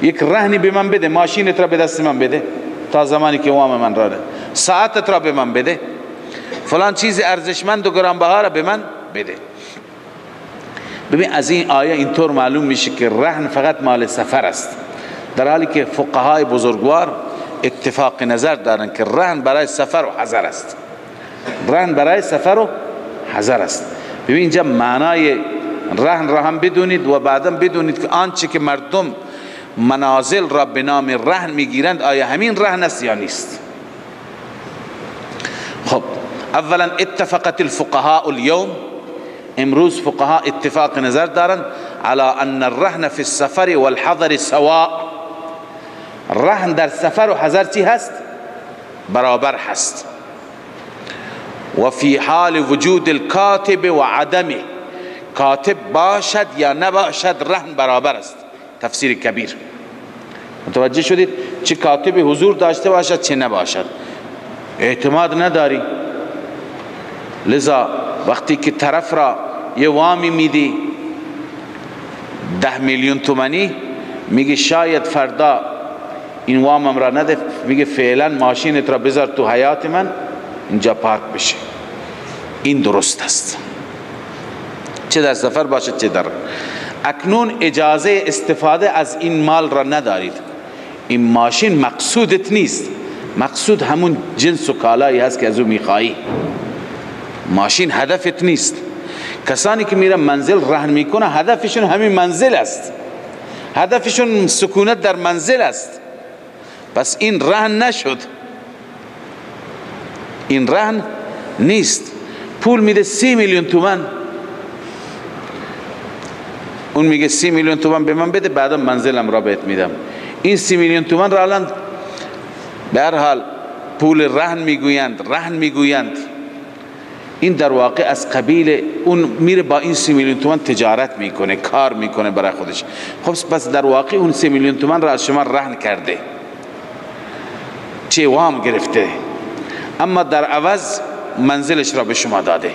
یک رهنی به من بده، ماشینت را به دست من بده تا زمانی که وام من را ده، ساعتت را به من بده، فلان چیز ارزشمند و گرانبها را به من بده. ببین از این آیه اینطور معلوم میشه که رهن فقط مال سفر است، در حالی که فقهای بزرگوار اتفاق نظر دارن که رهن برای سفر و حضر است، رهن برای سفر و حضر است. ببین اینجا معنای رهن را هم بدونید و بعدا بدونید که آنچه که مردم منازل را به نام رهن میگیرند آیا همین رهن است یا نیست. خب اولا اتفقت الفقهاء اليوم، امروز فقها اتفاق نظر دارند على ان الرهن في السفر والحضر سواء، رهن در سفر و حضر چی هست؟ برابر هست. و فی حال وجود الكاتب و عدمه، کاتب باشد یا نباشد رهن برابر است. تفسیر کبیر. متوجه شدید؟ چه کاتب حضور داشته باشد چه نباشد، اعتماد نداری. لذا وقتی که طرف را یه وامی میدی 10 میلیون تومانی، میگه شاید فردا این وامم را نده، میگه فعلا ماشینت را بذار تو حیات من اینجا پارک بشه. این درست است، چه در سفر باشد چه در. اکنون اجازه استفاده از این مال را ندارید، این ماشین مقصودت نیست، مقصود همون جنس و کالایی هست که از او میخوایی، ماشین هدفت نیست. کسانی که میرن منزل رهن میکنه هدفشون همین منزل است، هدفشون سکونت در منزل است. پس این رهن نشد، این رهن نیست. پول میده 30 میلیون تومان، اون میگه 30 میلیون تومان به من بده، بعدا منزلم را بهت میدم. این 30 میلیون تومان را الان به هر حال پول رهن میگویند، رهن میگویند. این در واقع از قبیل اون میره با این 30 میلیون تومان تجارت میکنه، کار میکنه برای خودش. خب پس در واقع اون 30 میلیون تومان را از شما رهن کرده، چه وام گرفته، اما در عوض منزلش را به شما داده.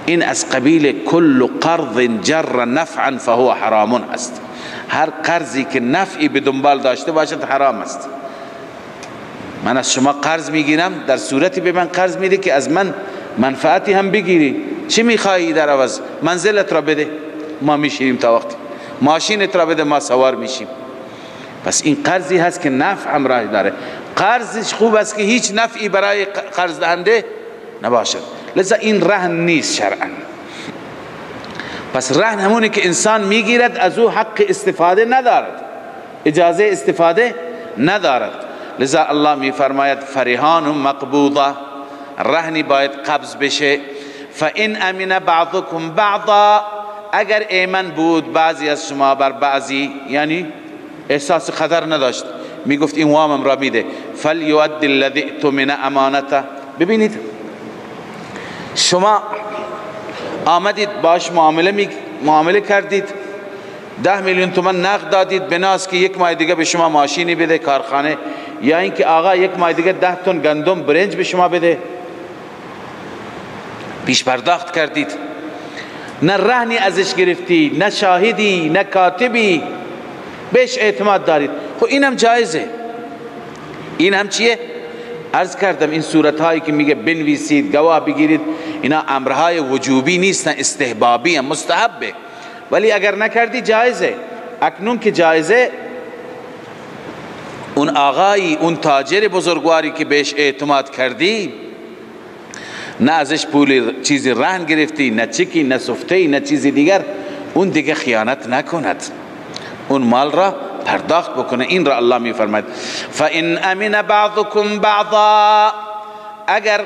این از قبیل کل قرض جر نفعا فهو حرام است. هر قرضی که نفعی به دنبال داشته باشد حرام است. من از شما قرض میگیرم، در صورتی به من قرض میده که از من منفعتی هم بگیری. چی میخوایی در عوض؟ منزلت را بده، ما میشینیم تا وقتی. ماشینت را بده، ما سوار میشیم. پس این قرضی هست که نفع همراه داره. قرضش خوب است که هیچ نفعی برای قرض دهنده نباشد، لذا این رهن نیست شرعا. پس رهن همونی که انسان میگیرد از او حق استفاده ندارد، اجازه استفاده ندارد. لذا الله میفرماید فرهان مقبوضه، رهنی باید قبض بشه. فإن امن بعضكم بعضا، اگر ایمن بود بعضی از شما بر بعضی، یعنی احساس خطر نداشت، میگفت این وامم را میده، فلیؤد الذی اؤتمن امانته. ببینید شما آمدید باش معامله کردید، 10 میلیون تومان نقد دادید، بناس که یک ماه دیگه به شما ماشینی بده کارخانه، یا اینکه آقا یک ماه دیگه 10 تن گندم برنج به شما بده، پیش پرداخت کردید، نه رهنی ازش گرفتی، نه شاهدی، نه کاتبی، بهش اعتماد دارید. خب اینم جایزه. این هم چیه؟ عرض کردم این صورتهایی که میگه بنویسید، گواه بگیرید، اینا امرهای وجوبی نیستن، استحبابی هم، مستحبه، ولی اگر نکردی جایزه. اکنون که جایزه، اون آقایی، اون تاجر بزرگواری که بهش اعتماد کردی، نه ازش پول چیزی رهن گرفتی، نه چکی، نه سفته، نه چیزی دیگر، اون دیگه خیانت نکند، اون مال را پرداخت بکنه. این را الله می فرماید فَإِنْ أَمِنَ بَعْضُكُمْ بَعْضًا، اگر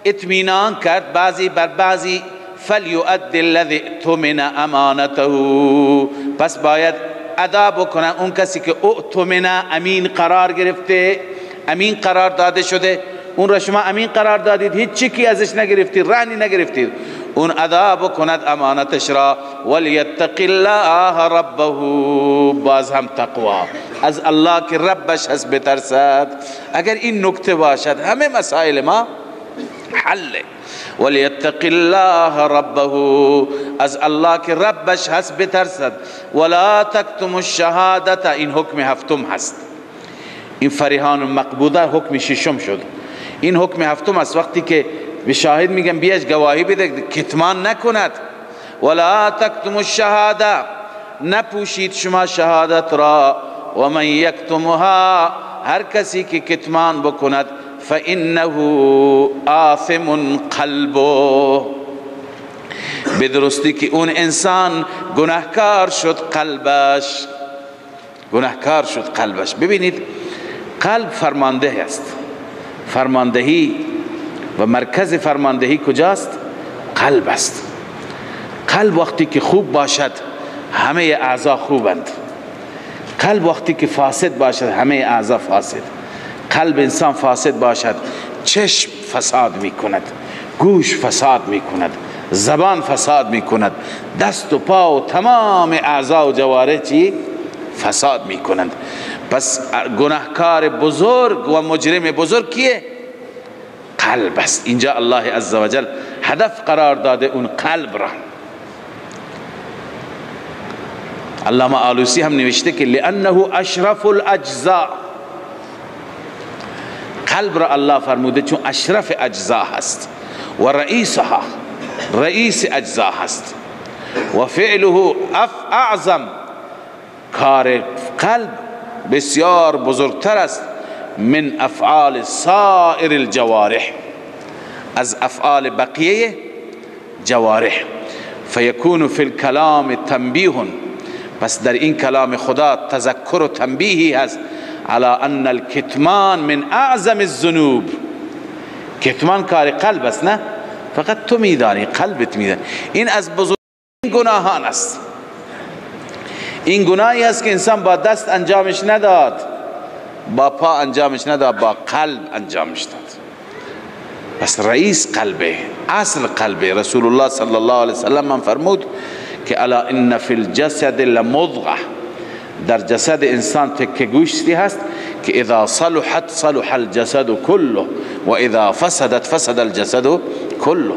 اطمینان کرد بعضی بر بعضی، فَلْيُؤَدِّ الَّذِي اؤْتُمِنَ أَمَانَتَهُ، پس باید ادا بکنه اون کسی که اؤتمن، امین قرار گرفته، امین قرار داده شده، اون را شما امین قرار دادید، هیچ چیزی ازش نگرفتید، رهنی نگرفتید، اون ادا بکند امانتش را. ولیتق الله ربه، باز هم تقوا، از الله که ربش هست بترسد. اگر این نکته باشد همه مسائل ما حله. ولیتق الله ربه، از الله که ربش هست بترسد. ولا تکتم الشهادت، این حکم هفتم هست. این فریحان مقبوضه حکم ششم شد، این حکم هفتم است. وقتی که به شاهد میگن بیاش گواهی بده، کتمان نکند. ولا تکتم الشهاده، نپوشید شما شهادت را. و من یکتمها، هر کسی که کتمان بکند، فانه آثم قلبه، به درستی که اون انسان گناهکار شد قلبش، گناهکار شد قلبش. ببینید قلب فرمانده است، فرماندهی و مرکز فرماندهی کجاست؟ قلب است. قلب وقتی که خوب باشد همه اعضا خوبند، قلب وقتی که فاسد باشد همه اعضا فاسد. قلب انسان فاسد باشد، چشم فساد میکند، گوش فساد میکند، زبان فساد میکند، دست و پا و تمام اعضا و جوارح چی؟ فساد میکنند. پس گناهکار بزرگ و مجرم بزرگ کیه؟ قلب است. اینجا الله عزوجل هدف قرار داده اون قلب را. علامه آلوسی هم نوشته که لانه اشرف الاجزاء، قلب را الله فرموده چون اشرف اجزا هست و رئیسها، رئیس اجزا هست، و فعله اعظم، کار قلب بسیار بزرگتر است من افعال سائر الجوارح، از افعال بقیه جوارح. فیکون فی الکلام تنبیه، پس در این کلام خدا تذکر و تنبیهی هست علی ان الکتمان من اعظم الذنوب. کتمان کار قلب است، نه فقط تو میدانی، قلبت میدانی. این از بزرگترین گناهان است. این گناهی است که انسان با دست انجامش نداد، با پا انجامش نداد، با قلب انجامش داد. پس رئیس قلبه، اصل قلبه. رسول الله صلی الله علیه وسلم من فرمود که الا ان فی الجسد لمضغه، در جسد انسان تکه گوشتی هست که اذا صلحت صلح الجسد كله و اذا فسدت فسد الجسد كله.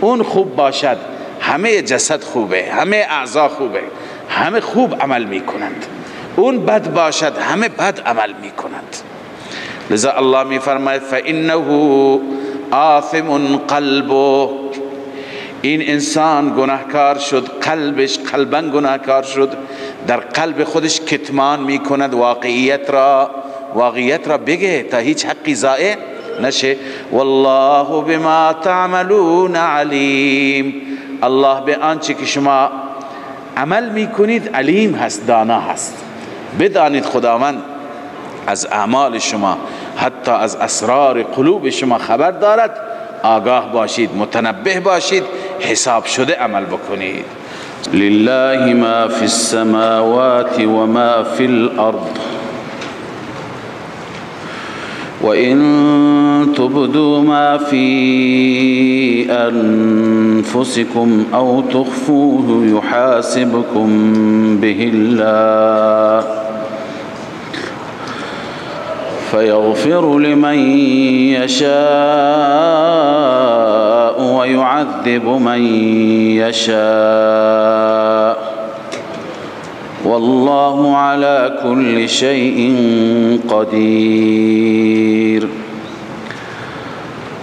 اون خوب باشد همه جسد خوبه، همه اعضا خوبه، همه خوب عمل میکنند. اون بد باشد همه بد عمل میکنند. لذا الله میفرماید فانه آثم قلبه، این انسان گناهکار شد، قلبش قلبا گناهکار شد، در قلب خودش کتمان میکند واقعیت را، واقعیت را بگه تا هیچ حقی ضایع نشه. والله بما تعملون علیم، الله به آنچه که شما عمل میکنید علیم هست، دانا هست. بدانید خداوند از اعمال شما، حتی از اسرار قلوب شما خبر دارد. آگاه باشید، متنبه باشید، حساب شده عمل بکنید. لله ما فی السماوات و ما فی الارض وإن تبدوا ما في أنفسكم أو تخفوه يحاسبكم به الله فيغفر لمن يشاء ويعذب من يشاء والله على كل شيء قدير.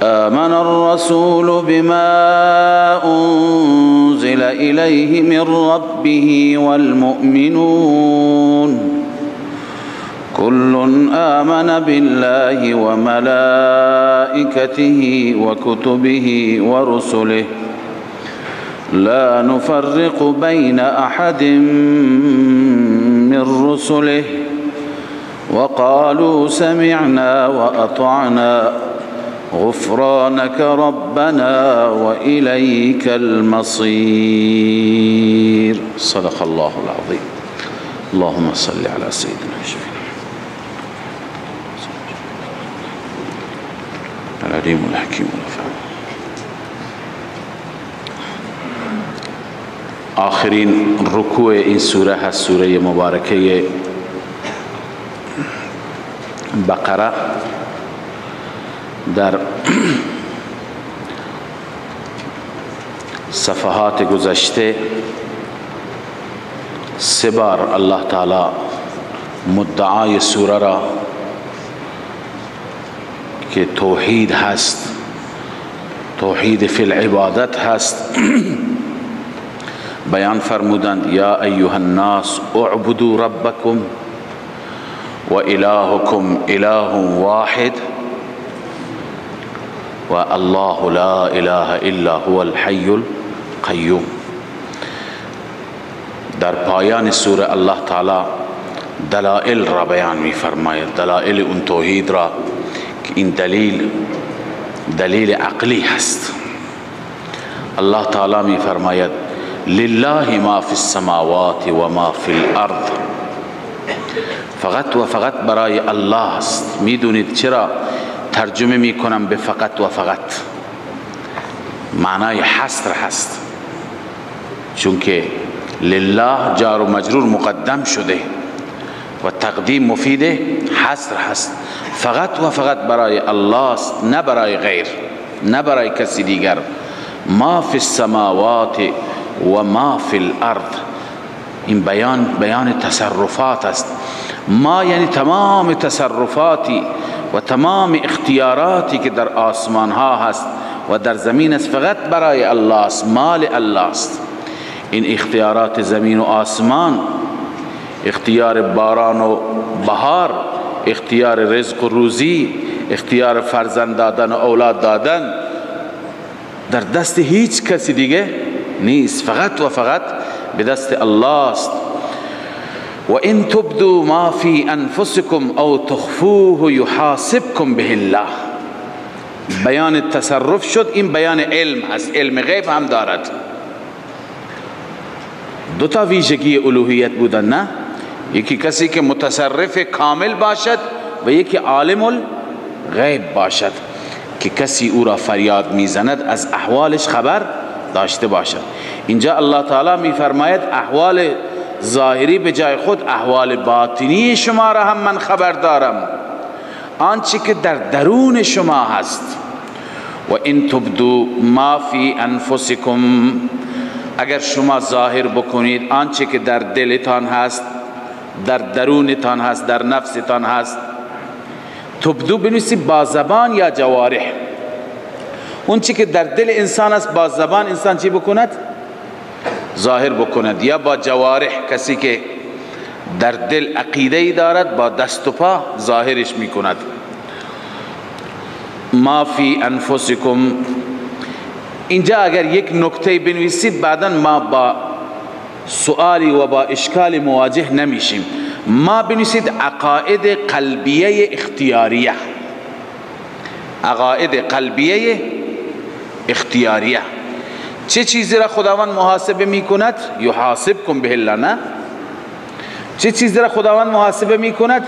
آمن الرسول بما أنزل إليه من ربه والمؤمنون كل آمن بالله وملائكته وكتبه ورسله لا نفرق بين أحد من رسله وقالوا سمعنا وأطعنا غفرانك ربنا وإليك المصير. صدق الله العظيم. اللهم صل على سيدنا شفينا العليم الحكيم الفعل. آخرین رکوع این سوره هست، سوره مبارکه بقره. در صفحات گذشته سه بار الله تعالی مدعای سوره را که توحید هست، توحید فی العبادت هست، بیان فرمودند. یا ایها الناس اعبدوا ربکم و الهکم اله واحد و الله لا اله الا هو الحی القیوم. در پایان سوره الله تعالی دلائل را بیان می فرماید، دلائل اون توحید را که این دلیل دلیل عقلی هست. الله تعالی می فرماید لله ما فی السماوات و ما فی الارض، فقط و فقط برای الله است. میدونید چرا ترجمه میکنم به فقط و فقط؟ معنای حصر هست، چون که لله جار و مجرور مقدم شده و تقدیم مفید حصر هست. فقط و فقط برای الله است، نه برای غیر، نه برای کسی دیگر. ما فی السماوات و ما فی الارض، این بیان بیان تصرفات است. ما یعنی تمام تصرفاتی و تمام اختیاراتی که در آسمان ها هست و در زمین است، فقط برای الله است، مال الله است. این اختیارات زمین و آسمان، اختیار باران و بهار، اختیار رزق و روزی، اختیار فرزند دادن و اولاد دادن، در دست هیچ کسی دیگه نیست، فقط و فقط به دست الله است. و ان تبدوا ما فی انفسکم او تخفوه یحاسبکم به الله. بیان تصرف شد، این بیان علم هست، علم غیب هم دارد. دو تا ویژگی الوهیت بودن، نه؟ یکی کسی که متصرف کامل باشد و یکی عالم الغیب باشد که کسی او را فریاد میزند از احوالش خبر داشته باشد. اینجا الله تعالی میفرماید احوال ظاهری به جای خود احوال باطنی شما را هم من خبر دارم، آنچه که در درون شما هست. و ان تبدو ما فی انفسکم، اگر شما ظاهر بکنید آنچه که در دلتان هست، در درونتان هست، در نفستان هست. تبدو بنویسی با زبان یا جوارح. اون چی که در دل انسان است با زبان انسان چی بکند؟ ظاهر بکند، یا با جوارح، کسی که در دل عقیده ای دارد با دست و پا ظاهرش میکند. ما فی انفسکم، اینجا اگر یک نکته بنویسید بعدا ما با سؤالی و با اشکال مواجه نمیشیم. ما بنویسید عقاید قلبیه اختیاریه، عقاید قلبیه اختیاریه. چه چیزی را خداوند محاسبه میکند؟ یحاسبکم به الله، نه؟ چه چیزی را خداوند محاسبه میکند؟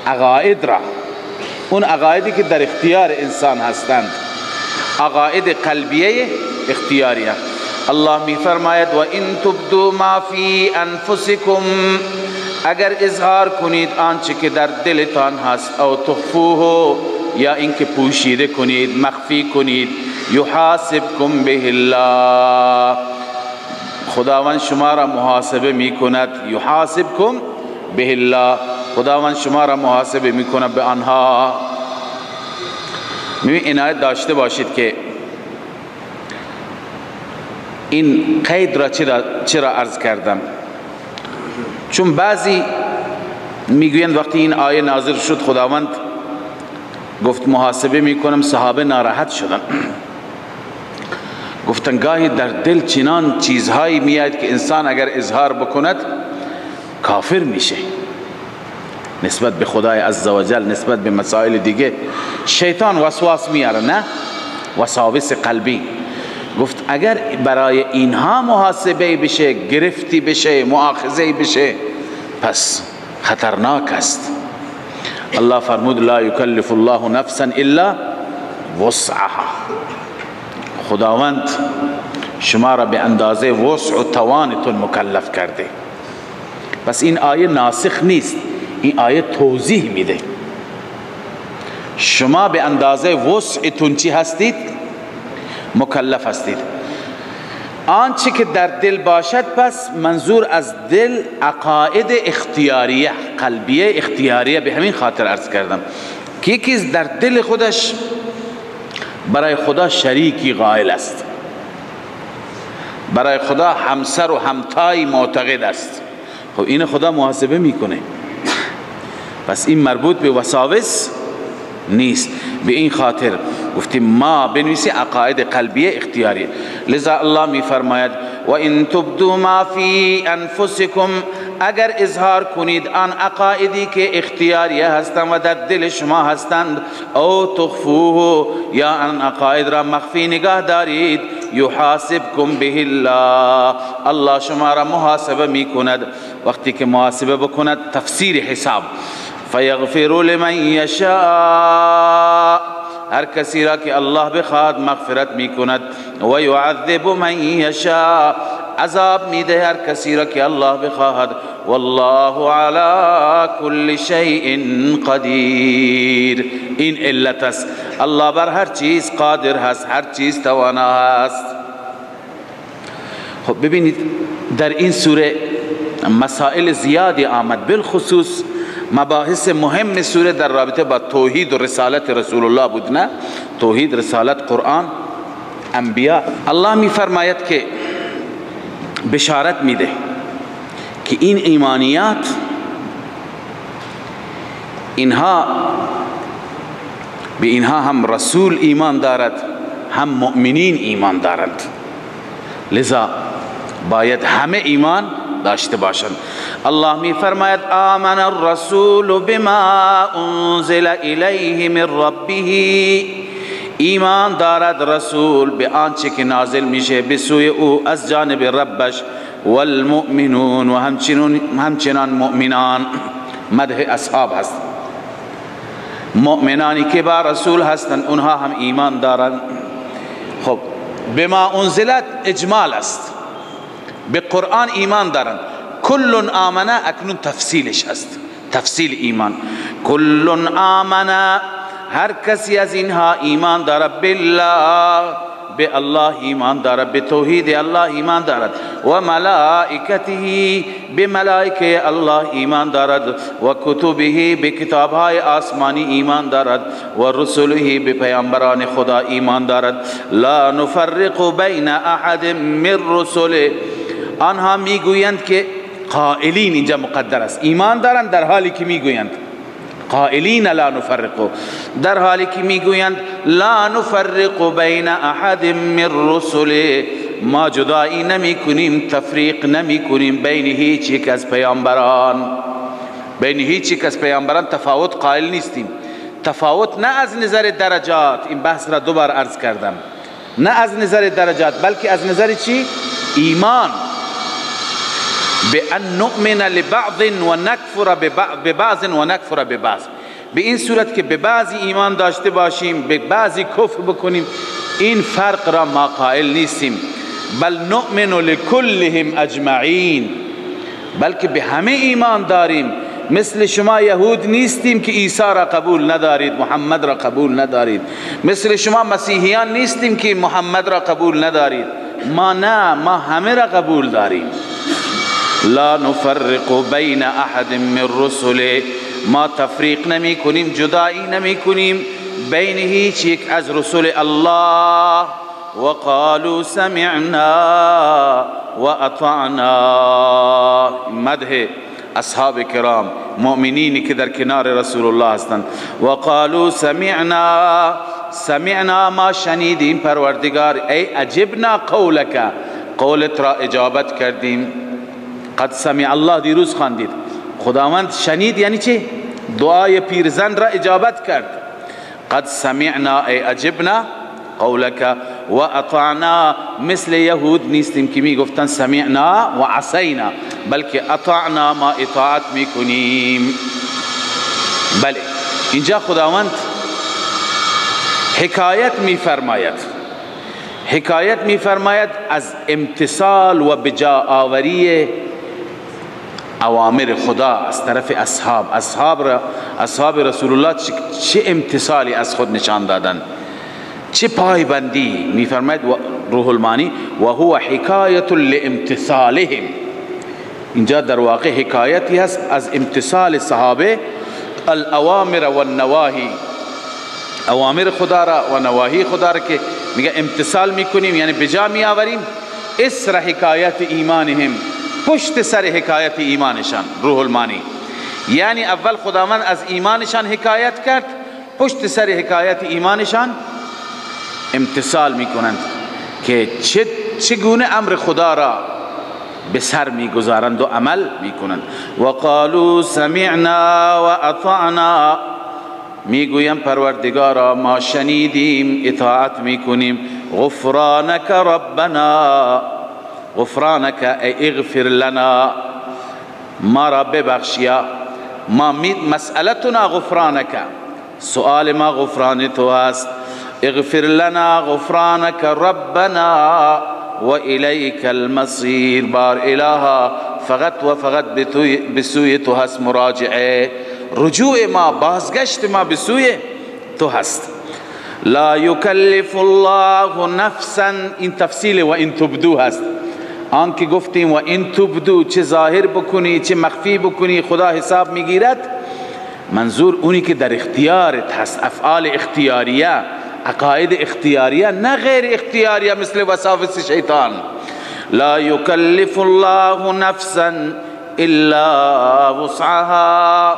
عقاید را، اون عقایدی که در اختیار انسان هستند، عقاید قلبیه اختیاریه. الله می فرماید و ان تبدو ما فی انفسکم، اگر اظهار کنید آنچه که در دلتان هست، او تخفوه، یا اینکه پوشیده کنید، مخفی کنید، یحاسبکم به الله، خداوند شما را محاسبه می کند. یحاسبکم به الله، خداوند شما را محاسبه می کند به آنها. می عنایت داشته باشید که این قید را چرا عرض کردم، چون بعضی میگویند وقتی این آیه نازل شد خداوند گفت محاسبه میکنم، صحابه ناراحت شدن، گفتن گاهی در دل چنان چیزهایی میاد که انسان اگر اظهار بکند کافر میشه نسبت به خدای عزوجل، نسبت به مسائل دیگه. شیطان وسواس میاره، نه؟ وساوس قلبی. گفت اگر برای اینها محاسبه بشه، گرفتی بشه، مؤاخذه بشه، پس خطرناک است. الله فرمود لا یکلف الله نفسا الا وسعها، خداوند شما را به اندازه وسع و توانتون مکلف کرده. پس این آیه ناسخ نیست، این آیه توضیح میده شما به اندازه وسعتون چی هستید؟ مکلف هستید. آنچه که در دل باشد، پس منظور از دل عقاید اختیاریه، قلبیه اختیاریه. به همین خاطر عرض کردم که یکی در دل خودش برای خدا شریکی قائل است، برای خدا همسر و همتای معتقد است. خب این خدا محاسبه میکنه، پس این مربوط به وساوس نیست. به این خاطر گفتیم ما بنویسی عقاید قلبیه اختیاریه. لذا الله می فرماید و ان تبدو ما فی انفسکم، اگر اظهار کنید آن عقایدی که اختیاریه هستند و در دل شما هستند، او تخفوه، یا آن عقاید را مخفی نگاه دارید، یحاسبکم به الله، الله شما را محاسبه می کند. وقتی که محاسبه بکند تفسیر حساب، فیغفر لمن یشاء، هر کسی را که الله بخواد مغفرت می کند، و یعذب من یشاء، عذاب میده هر کسی را که الله بخواهد، والله علی کل شیء قدیر. این علت است، الله بر هر چیز قادر هست، هر چیز توانا هست. خب ببینید در این سوره مسائل زیادی آمد، بالخصوص مباحث مهم سوره در رابطه با توحید و رسالت رسول الله بود، نه؟ توحید، رسالت، قرآن، انبیاء. الله می فرماید که بشارت میده که این ایمانیات اینها به اینها هم رسول ایمان دارد هم مؤمنین ایمان دارند، لذا باید همه ایمان داشته باشند. الله می فرماید آمن الرسول بما انزل الیه من ربه، ایمان دارد رسول به آنچه که نازل میشه به سوی او از جانب ربش، والمؤمنون و همچنان مؤمنان. مدح اصحاب هست، مؤمنانی که با رسول هستند اونها هم ایمان دارند. خب بما انزلت اجمال است، به قرآن ایمان دارند. کل آمنه اکنون تفصیلش است، تفصیل ایمان. کل آمنه، هر کسی از اینها ایمان دارد، بالله، به الله ایمان دارد، به توحید الله ایمان دارد، و ملائکته، به ملائکه الله ایمان دارد، و کتبه، به کتابهای آسمانی ایمان دارد، و رسوله، به پیامبران خدا ایمان دارد. لا نفرق بین احد من رسله. آنها میگویند که قائلین، اینجا مقدر است، ایمان دارند در حالی که میگویند قائلین لا نفرق، در حالی که میگویند لا نفرق بین احد من رسله، ما جدایی نمی کنیم، تفریق نمی کنیم بین هیچ یک از پیامبران، بین هیچ یک از پیامبران تفاوت قائل نیستیم. تفاوت نه از نظر درجات، این بحث را دوبار عرض کردم، نه از نظر درجات بلکه از نظر چی؟ ایمان. بأن نؤمن لبعض و نکفر ببعض و نکفر ببعض، به این صورت که به بعضی ایمان داشته باشیم به بعضی کفر بکنیم، این فرق را ما قائل نیستیم. بل نؤمن لکلهم اجمعین، بلکه به همه ایمان داریم. مثل شما یهود نیستیم که عیسی را قبول ندارید، محمد را قبول ندارید. مثل شما مسیحیان نیستیم که محمد را قبول ندارید. ما نه، ما همه را قبول داریم. لا نفرق بین احد من رسله، ما تفریق نمی کنیم، جدایی نمی کنیم بین هیچ یک از رسول الله. وقالوا سمعنا واطعنا. مدح اصحاب کرام، مؤمنینی که در کنار رسول الله هستند. وقالوا سمعنا، سمعنا ما شنیدیم پروردگار، ای اجبنا قولک، قولت را اجابت کردیم. قد سمع الله دیروز خواندید، خداوند شنید یعنی چه؟ دعای پیرزن را اجابت کرد. قد سمعنا ای اجبنا قولک و اطعنا، مثل یهود نیستیم که می گفتن سمعنا و عصینا، بلکه اطعنا ما اطاعت میکنیم. بله اینجا خداوند حکایت میفرماید، حکایت میفرماید از امتثال و بجا آوری اوامر خدا از طرف اصحاب. اصحاب رسول الله چه امتثالی از خود نشان دادن، چه پایبندی. میفرماید روح المانی و هو حکایت لامتثالهم. اینجا در واقع حکایتی هست از امتثال صحابه الاوامر والنواهی، اوامر خدا را و نواهی خدا را که میگه امتثال میکنیم یعنی بجا میآوریم. اسر حکایت ایمانهم، پشت سر حکایت ایمانشان. روح المانی یعنی اول خداوند از ایمانشان حکایت کرد، پشت سر حکایت ایمانشان امتثال میکنند که چگونه امر خدا را به سر میگذارند و عمل میکنند. وقالوا سمعنا واطعنا، میگویم پروردگارا ما شنیدیم اطاعت میکنیم. غفرانک ربنا، غفرانک ای اغفر لنا، ما را ببخشیا، ما مسئلتنا غفرانک، سؤال ما غفران تو است. اغفر لنا غفرانک ربنا و الیک المصیر، بار الها فقط و فقط بسوی تو هست مراجعه، رجوع ما، بازگشت ما بسوی تو هست. لا یکلف الله نفسا، این تفصیل و این تبدو هست. آن که گفتیم و این تبدو، چه ظاهر بکنی چه مخفی بکنی خدا حساب میگیرد، منظور اونی که در اختیارت هست، افعال اختیاریه، عقاید اختیاریه، نه غیر اختیاریه مثل وساوس شیطان. لا یکلف الله نفسا الا وسعها،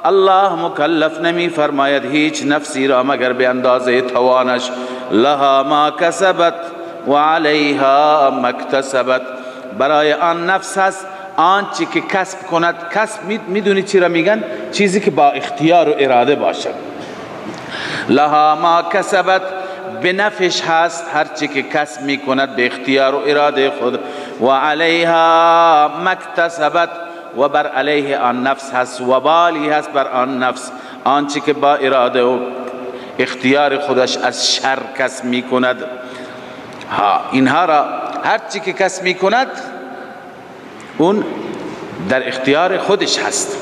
الله مکلف نمی فرماید هیچ نفسی را مگر به اندازه توانش. لها ما کسبت و علیها ما اکتسبت، برای آن نفس هست آنچه که کسب کند. کسب میدونی چی را میگن؟ چیزی که با اختیار و اراده باشد. لها ما کسبت، به نفش هست هرچی که کسب میکند به اختیار و اراده خود. و علیها ما اکتسبت، و بر علیه آن نفس هست، وبالی هست بر آن نفس، آنچه که با اراده و اختیار خودش از شر کسب میکند. ها، اینها را هر چی که کسب میکند اون در اختیار خودش هست.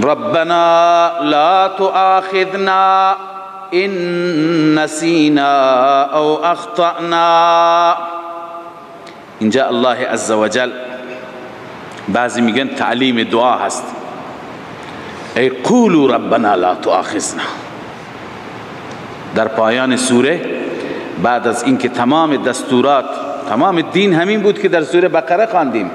ربنا لا تؤاخذنا ان نسینا او اخطأنا. اینجا الله عزوجل بعضی میگن تعلیم دعا هست، ای قولوا ربنا لا تؤاخذنا. در پایان سوره بعد از اینکه تمام دستورات، تمام دین همین بود که در سوره بقره خواندیم،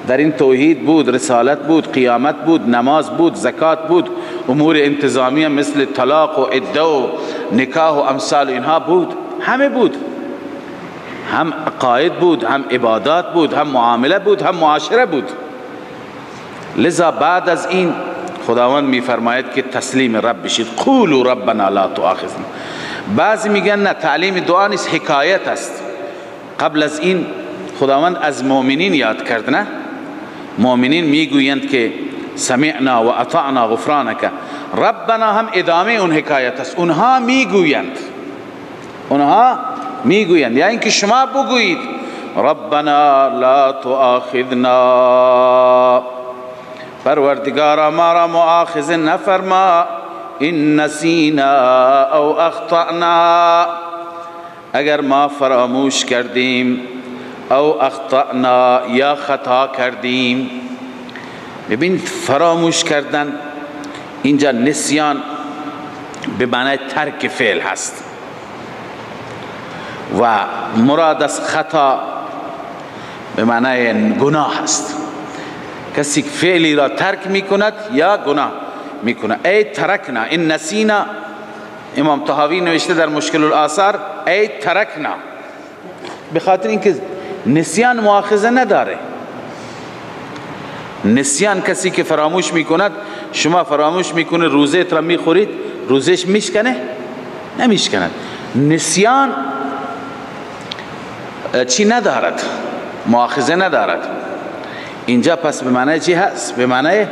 در این توحید بود، رسالت بود، قیامت بود، نماز بود، زکات بود، امور انتظامی مثل طلاق و عده و نکاح و امثال اینها بود، همه بود، هم عقاید بود، هم عبادات بود، هم معامله بود، هم معاشره بود. لذا بعد از این خداوند میفرماید که تسلیم رب بشید، قولوا ربنا لا تؤاخذنا. بعضی میگن نه، تعلیم دعا نیست، حکایت است. قبل از این خداوند از مؤمنین یاد کرد، نه؟ مؤمنین میگویند که سمعنا و اطعنا غفرانک. ربنا هم ادامه اون حکایت است، اونها میگویند، اونها میگویند، یعنی اینکه شما بگویید ربنا لا تؤاخذنا، پروردگارا ما را مؤاخذه نفرما، ان نسینا او اخطأنا، اگر ما فراموش کردیم، او اخطأنا یا خطا کردیم. ببین فراموش کردن اینجا نسیان به معنای ترک فعل هست و مراد از خطا به معنای گناه هست. کسی که فعلی را ترک میکند یا گناه میکند. ای ترکنا ان نسینا، امام طحاوی نوشته در مشکل الاثار ای ترکنا، به خاطر اینکه نسیان مؤاخذه نداره. نسیان کسی که فراموش میکند، شما فراموش میکنه روزه را میخورید، روزش میشکنه؟ نمیشکند. نسیان چی ندارد؟ مؤاخذه ندارد. اینجا پس به معنای چی هست؟ به معنای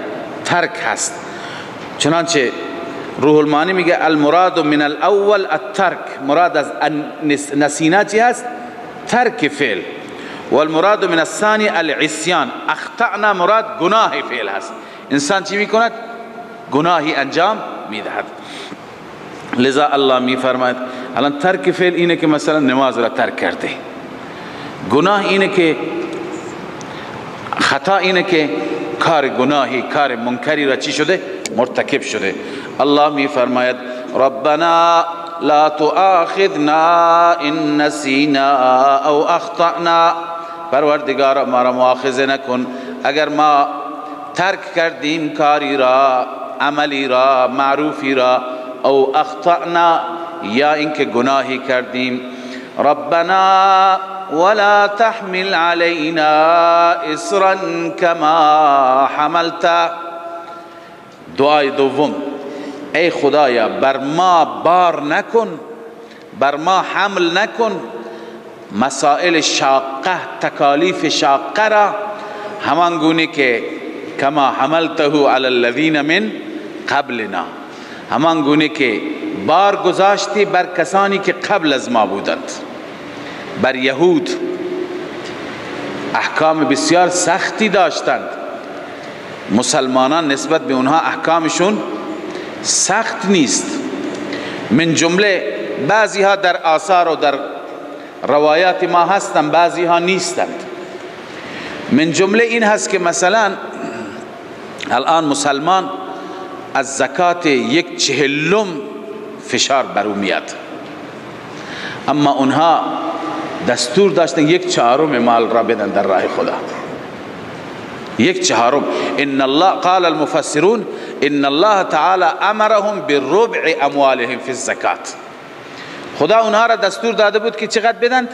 ترک هست. چنانچه روح المعانی میگه المراد من الاول الترک، مراد از نسینا چی هست؟ ترک فعل. والمراد من الثانی العصیان، اخطأنا مراد گناه فعل هست. انسان چی میکند؟ گناهی انجام میدهد. لذا الله میفرماید الان ترک فعل اینه که مثلا نماز را ترک کرده، گناه اینه که خطا اینه که کار گناهی، کار منکری را چی شده؟ مرتکب شده. الله می فرماید ربنا لا تؤاخذنا ان نسینا او اخطأنا، پروردگار ما را مؤاخذه نکن اگر ما ترک کردیم کاری را، عملی را، معروفی را، او اخطأنا یا اینکه گناهی کردیم. ربنا ولا تحمل علينا اصرا كما حملت. دعای دوم، ای خدایا بر ما بار نکن، بر ما حمل نکن مسائل شاقه، تکالیف شاقه را، همان گونه که کما حملته علی الذین من قبلنا، همان گونه که بار گذاشتی بر کسانی که قبل از ما بودند، بر یهود احکام بسیار سختی داشتند، مسلمانان نسبت به اونها احکامشون سخت نیست. من جمله بعضی ها در آثار و در روایات ما هستند، بعضی ها نیستند. من جمله این هست که مثلا الان مسلمان از زکات 1/40 فشار بر او میاد، اما اونها دستور داشتن 1/4 مال را بدن در راه خدا، 1/4. ان الله قال المفسرون ان الله تعالی امرهم بالربع اموالهم فی الزکات. خدا اونها را دستور داده بود که چقدر بدند؟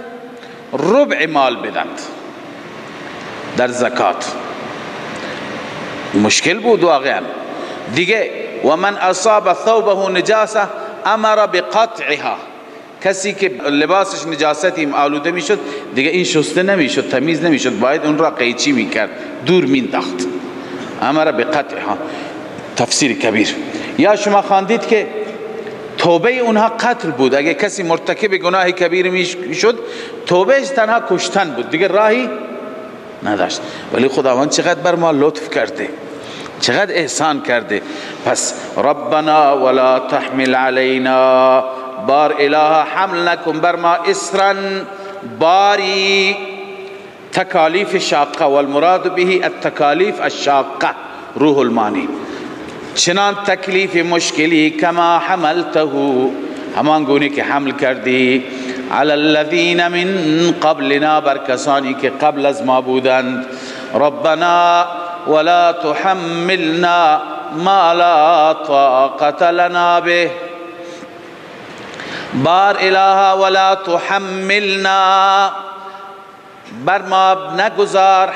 ربع مال بدند در زکات. مشکل بود واقعا دیگه. و من اصاب ثوبه نجاسه امر بقطعها. کسی که لباسش نجاستی آلوده میشد دیگه این شسته نمیشد، تمیز نمیشد، باید اون را قیچی میکرد، دور مینداخت. امر بقطعها، تفسیر کبیر. یا شما خواندید که توبه اونها قتل بود. اگه کسی مرتکب گناه کبیر میشد توبهش تنها کشتن بود، دیگه راهی نداشت. ولی خداوند چقدر بر ما لطف کرده، چقدر احسان کرده. پس ربنا ولا تحمل علینا، بار اله حمل نکن بر ما اسرا، باری تکالیف شاقه، والمراد به التکالیف الشاقه، روح المانی. چنان تکلیف مشکلی کما حملته، همان گونه که حمل کردی، علی الذین من قبلنا، بر کسانی که قبل از ما بودند. ربنا ولا تحملنا ما لا طاقة لنا به، بار اله ولا تحملنا، بر ما نگذار،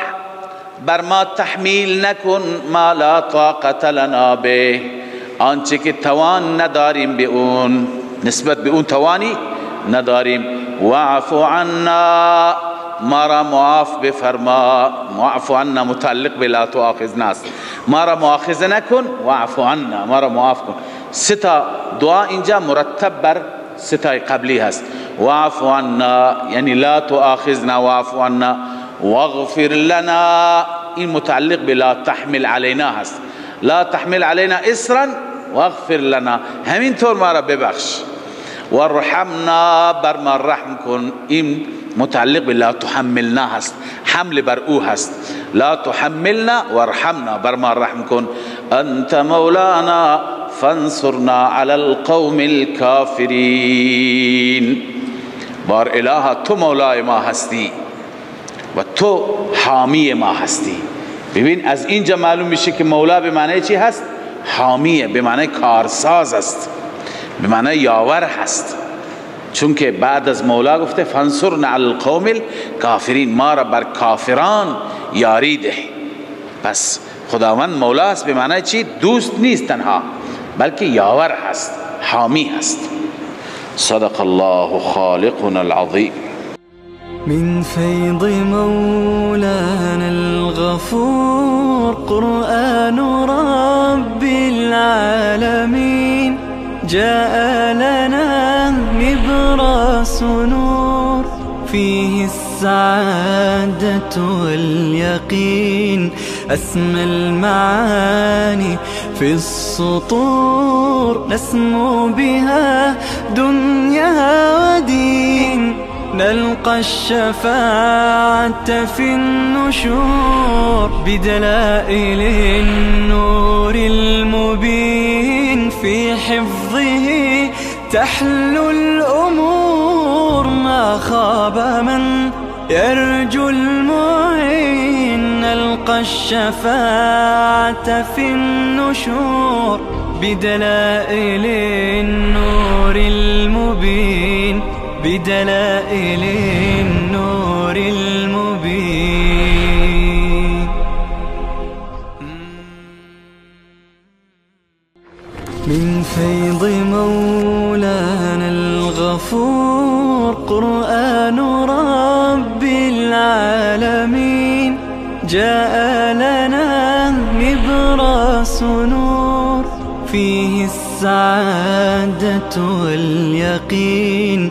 بر ما تحمیل نکن، ما لا طاقة لنا به، آنچه که توان نداریم به اون، نسبت به اون توانی نداریم. واعف عنا، ما را معاف بفرما. معاف عنا متعلق به لا تؤاخذنا است، ما را مؤاخذه نکن، واعف عنا، ما را معاف کن. سه تا دعا اینجا مرتب بر سه تای قبلی هست. واعف عنا یعنی لا تؤاخذنا، واعف عنا، واغفر لنا، این متعلق به لا تحمل علینا هست، لا تحمل علینا اصرا واغفر لنا، همین طور ما را ببخش. وارحمنا، بر ما رحم کن، این متعلق به لا تحملنا هست، حمل بر او هست. لا تحملنا وارحمنا، بر ما رحم کن. انت مولانا فانصرنا علی القوم الكافرین. بار اله تو مولای ما هستی و تو حامی ما هستی. ببین از اینجا معلوم میشه که مولا به معنی چی هست؟ حامیه، به معنی کارساز است، به معنی یاور هست. چون که بعد از مولا گفته فانصرنا علی القوم الکافرین، ما را بر کافران یاری ده. پس خداوند مولا است به معنی چی؟ دوست نیست تنها، بلکه یاور هست، حامی هست. صدق الله خالقنا العظیم. من فیض مولانا الغفور، قرآن رب العالمین، جاء لنا نبراس نور، فيه السعادة واليقين، أسمى المعاني في السطور، نسمو بها دنيا ودين، نلقى الشفاعة في النشور، بدلائل النور المبين، في حفظه تحلو الأمور، ما خاب من يرجو المعين، نلقى الشفاعة في النشور، بدلائل النور المبين، بدلائل النور المبين. من فيض مولانا الغفور، قرآن رب العالمين، جاء لنا نبراس نور، فيه السعادة واليقين.